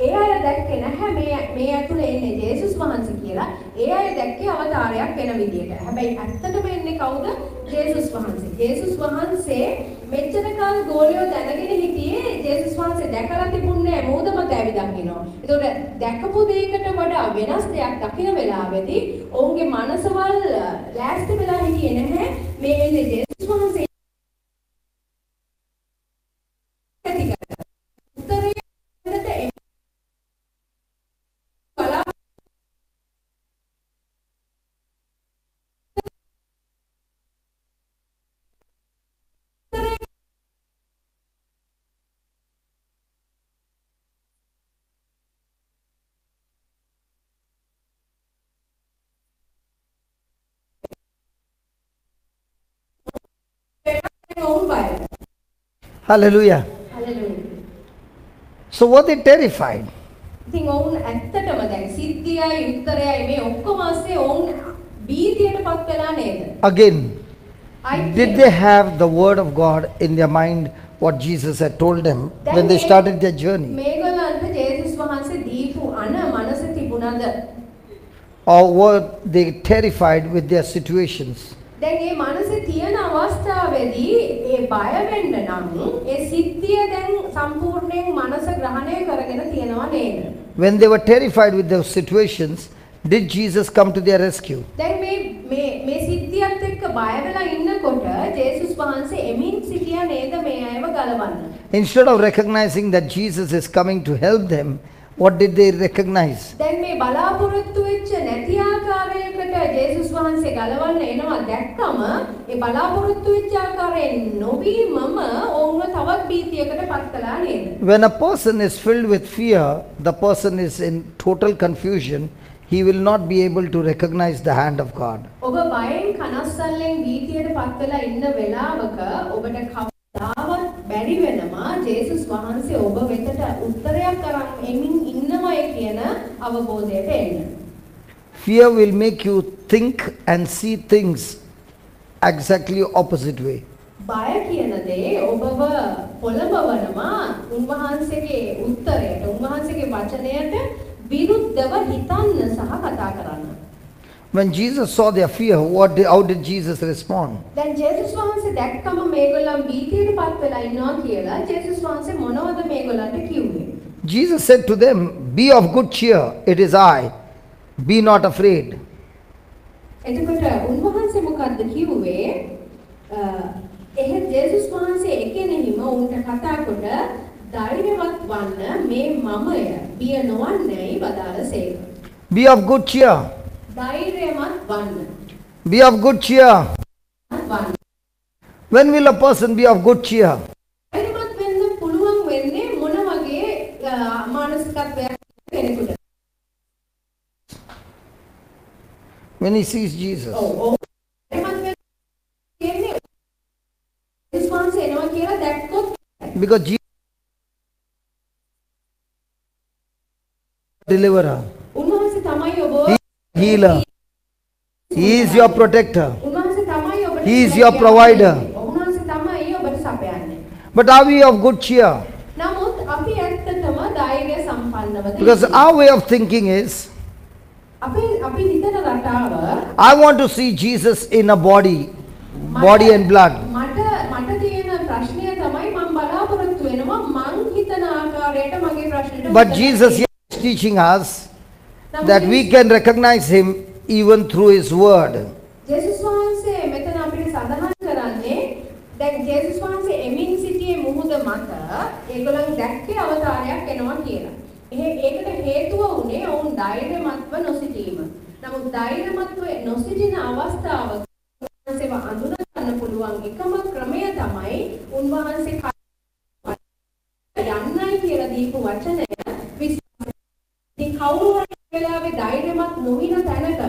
ඒ අය දැක්කේ නැහැ මේ ඇතුලේ එන්නේ ජේසුස් වහන්සේ කියලා. ඒ අය දැක්කේ අවතාරයක් වෙන විදියට. හැබැයි ඇත්තටම එන්නේ කවුද? ජේසුස් වහන්සේ. ජේසුස් වහන්සේ මෙච්චර කාල ගෝලියෝ දැනගෙන හිටියේ ජේසුස් වහන්සේ දැකලා තිබුණේ නැහැ, මූද මත ඇවිදන් ඉනවා. ඒතකොට දැකපු දෙයකට වඩා වෙනස් දෙයක් දකින වෙලාවේදී ඔවුන්ගේ මනසවල් ලෑස්ති වෙලා හිටියේ නැහැ මේ එන්නේ ජේසුස් වහන්සේ. Hallelujah. Hallelujah. So were they terrified? ඉතින් ඔවුන් ඇත්තටම දැන් සිද්ධියයි උත්තරයයි මේ ඔක්කොම ASCII ඔවුන් බීතියටපත් වෙලා නේද? Again, did they have the word of God in their mind, what Jesus had told them when they started their journey? මේගොල්ලන්ට ජේසුස් වහන්සේ දීපු අන මනස තිබුණාද? Or were they terrified with their situations? දැන් මේ මනසේ තියෙන අවස්ථාවේදී ඒ බය වෙන්න නම් ඒ සිද්ධිය දැන් සම්පූර්ණයෙන් මනස ග්‍රහණය කරගෙන තියෙනවා නේද? When they were terrified with those situations, did Jesus come to their rescue? දැන් මේ මේ මේ සිද්ධියත් එක්ක බය වෙලා ඉන්නකොට ජේසුස් වහන්සේ එමින් සිටියා නේද මේ අයව ගලවන්න? Instead of recognizing that Jesus is coming to help them, what did they recognize? දැන් මේ බලාපොරොත්තු වෙච්ච නැති ආකාරයකට ජේසුස් වහන්සේ ගලවන්න එනවා දැක්කම ඒ බලාපොරොත්තු වෙච්ච ආකාරයෙන් නොවීමම ඔවුන්ව තවත් භීතියකට පත් කළා නේද? When a person is filled with fear, the person is in total confusion. He will not be able to recognize the hand of God. ඔබ බයෙන් කනස්සල්ලෙන් භීතියට පත් වෙලා ඉන්න වෙලාවක ඔබට කවදාවත් බැරි වෙනවා ජේසුස් වහන්සේ ඔබ වෙතට උත්තරයක් අරන් එමින් ඉන්නවයි කියන අවබෝධයට එන්න. Fear will make you think and see things exactly opposite way. බය කියන දේ ඔබව පොළඹවනවා උන්වහන්සේගේ උත්තරයට, උන්වහන්සේගේ වචනයට විරුද්ධව හිතන්න සහ කතා කරන්න. When Jesus saw their fear, how did Jesus respond? දැන් ජේසුස් වහන්සේ දැක්කම මේගොල්ලන් භීතියට පත් වෙලා ඉන්නවා කියලා ජේසුස් වහන්සේ මොනවද මේගොල්ලන්ට කිව්වේ? Jesus said to them, "Be of good cheer, it is I. Be not afraid." එතකොට උන්වහන්සේ මොකද්ද කිව්වේ? එහෙත් ජේසුස් වහන්සේ එකෙනෙහිම ඔවුන්ට කතා කොට ධෛර්යවත් වන්න මේ මමය බිය නොවන්නේයි වදාළසේක. Be of good cheer. ධෛර්යමත් වන්න. Be of good cheer. වන්න. When will a person be of good cheer? ධෛර්යමත් වෙන්න පුළුවන් වෙන්නේ මොන වගේ මානසිකත්වයක් කෙනෙකුට? When he sees Jesus. ඔව් ඔව්. ධෛර්යමත් වෙන්න කියන්නේ යේසුස් වහන්සේ එනවා කියලා දැක්කොත්. Because Jesus deliverer. උන්වහන්සේ තමයි ඔබ healer. He is your protector. උන්වහන්සේ තමයි ඔබට He is your provider. උන්වහන්සේ තමයි ඔබට සපයන්නේ. But are we of good cheer? නමුත් අපි ඇත්තටම ධෛර්ය සම්පන්නවද? Because our way of thinking is, අපි අපි හිතන රටාව I want to see Jesus in a body, body and blood. මට මට තියෙන ප්‍රශ්නය තමයි මම බලාපොරොත්තු වෙනවා මං හිතන ආකාරයට මගේ ප්‍රශ්නෙට But උත්තර Jesus here is teaching us නමුත් that we can recognize him even through his word. ජේසුස් වහන්සේ මෙතන අපිට සඳහන් කරන්නේ දැන් ජේසුස් වහන්සේ එමින් සිටියේ මුහුද මත ඒගොල්ලන් දැක්කේ අවතාරයක් එනවා කියලා. ඒකට හේතුව වුණේ ඔවුන් ධෛර්යමත්ව නොසිටීම. නමුත් ධෛර්යමත්ව නොසිටින අවස්ථාවක උන්වහන්සේව අඳුන ගන්න පුළුවන් එකම ක්‍රමය තමයි උන්වහන්සේ යන්නයි කියලා දීපු වචනය විශ්වාස. ඉතින් කවුරු හරි වෙලාවේ ධෛර්යමත් නොවින තැනක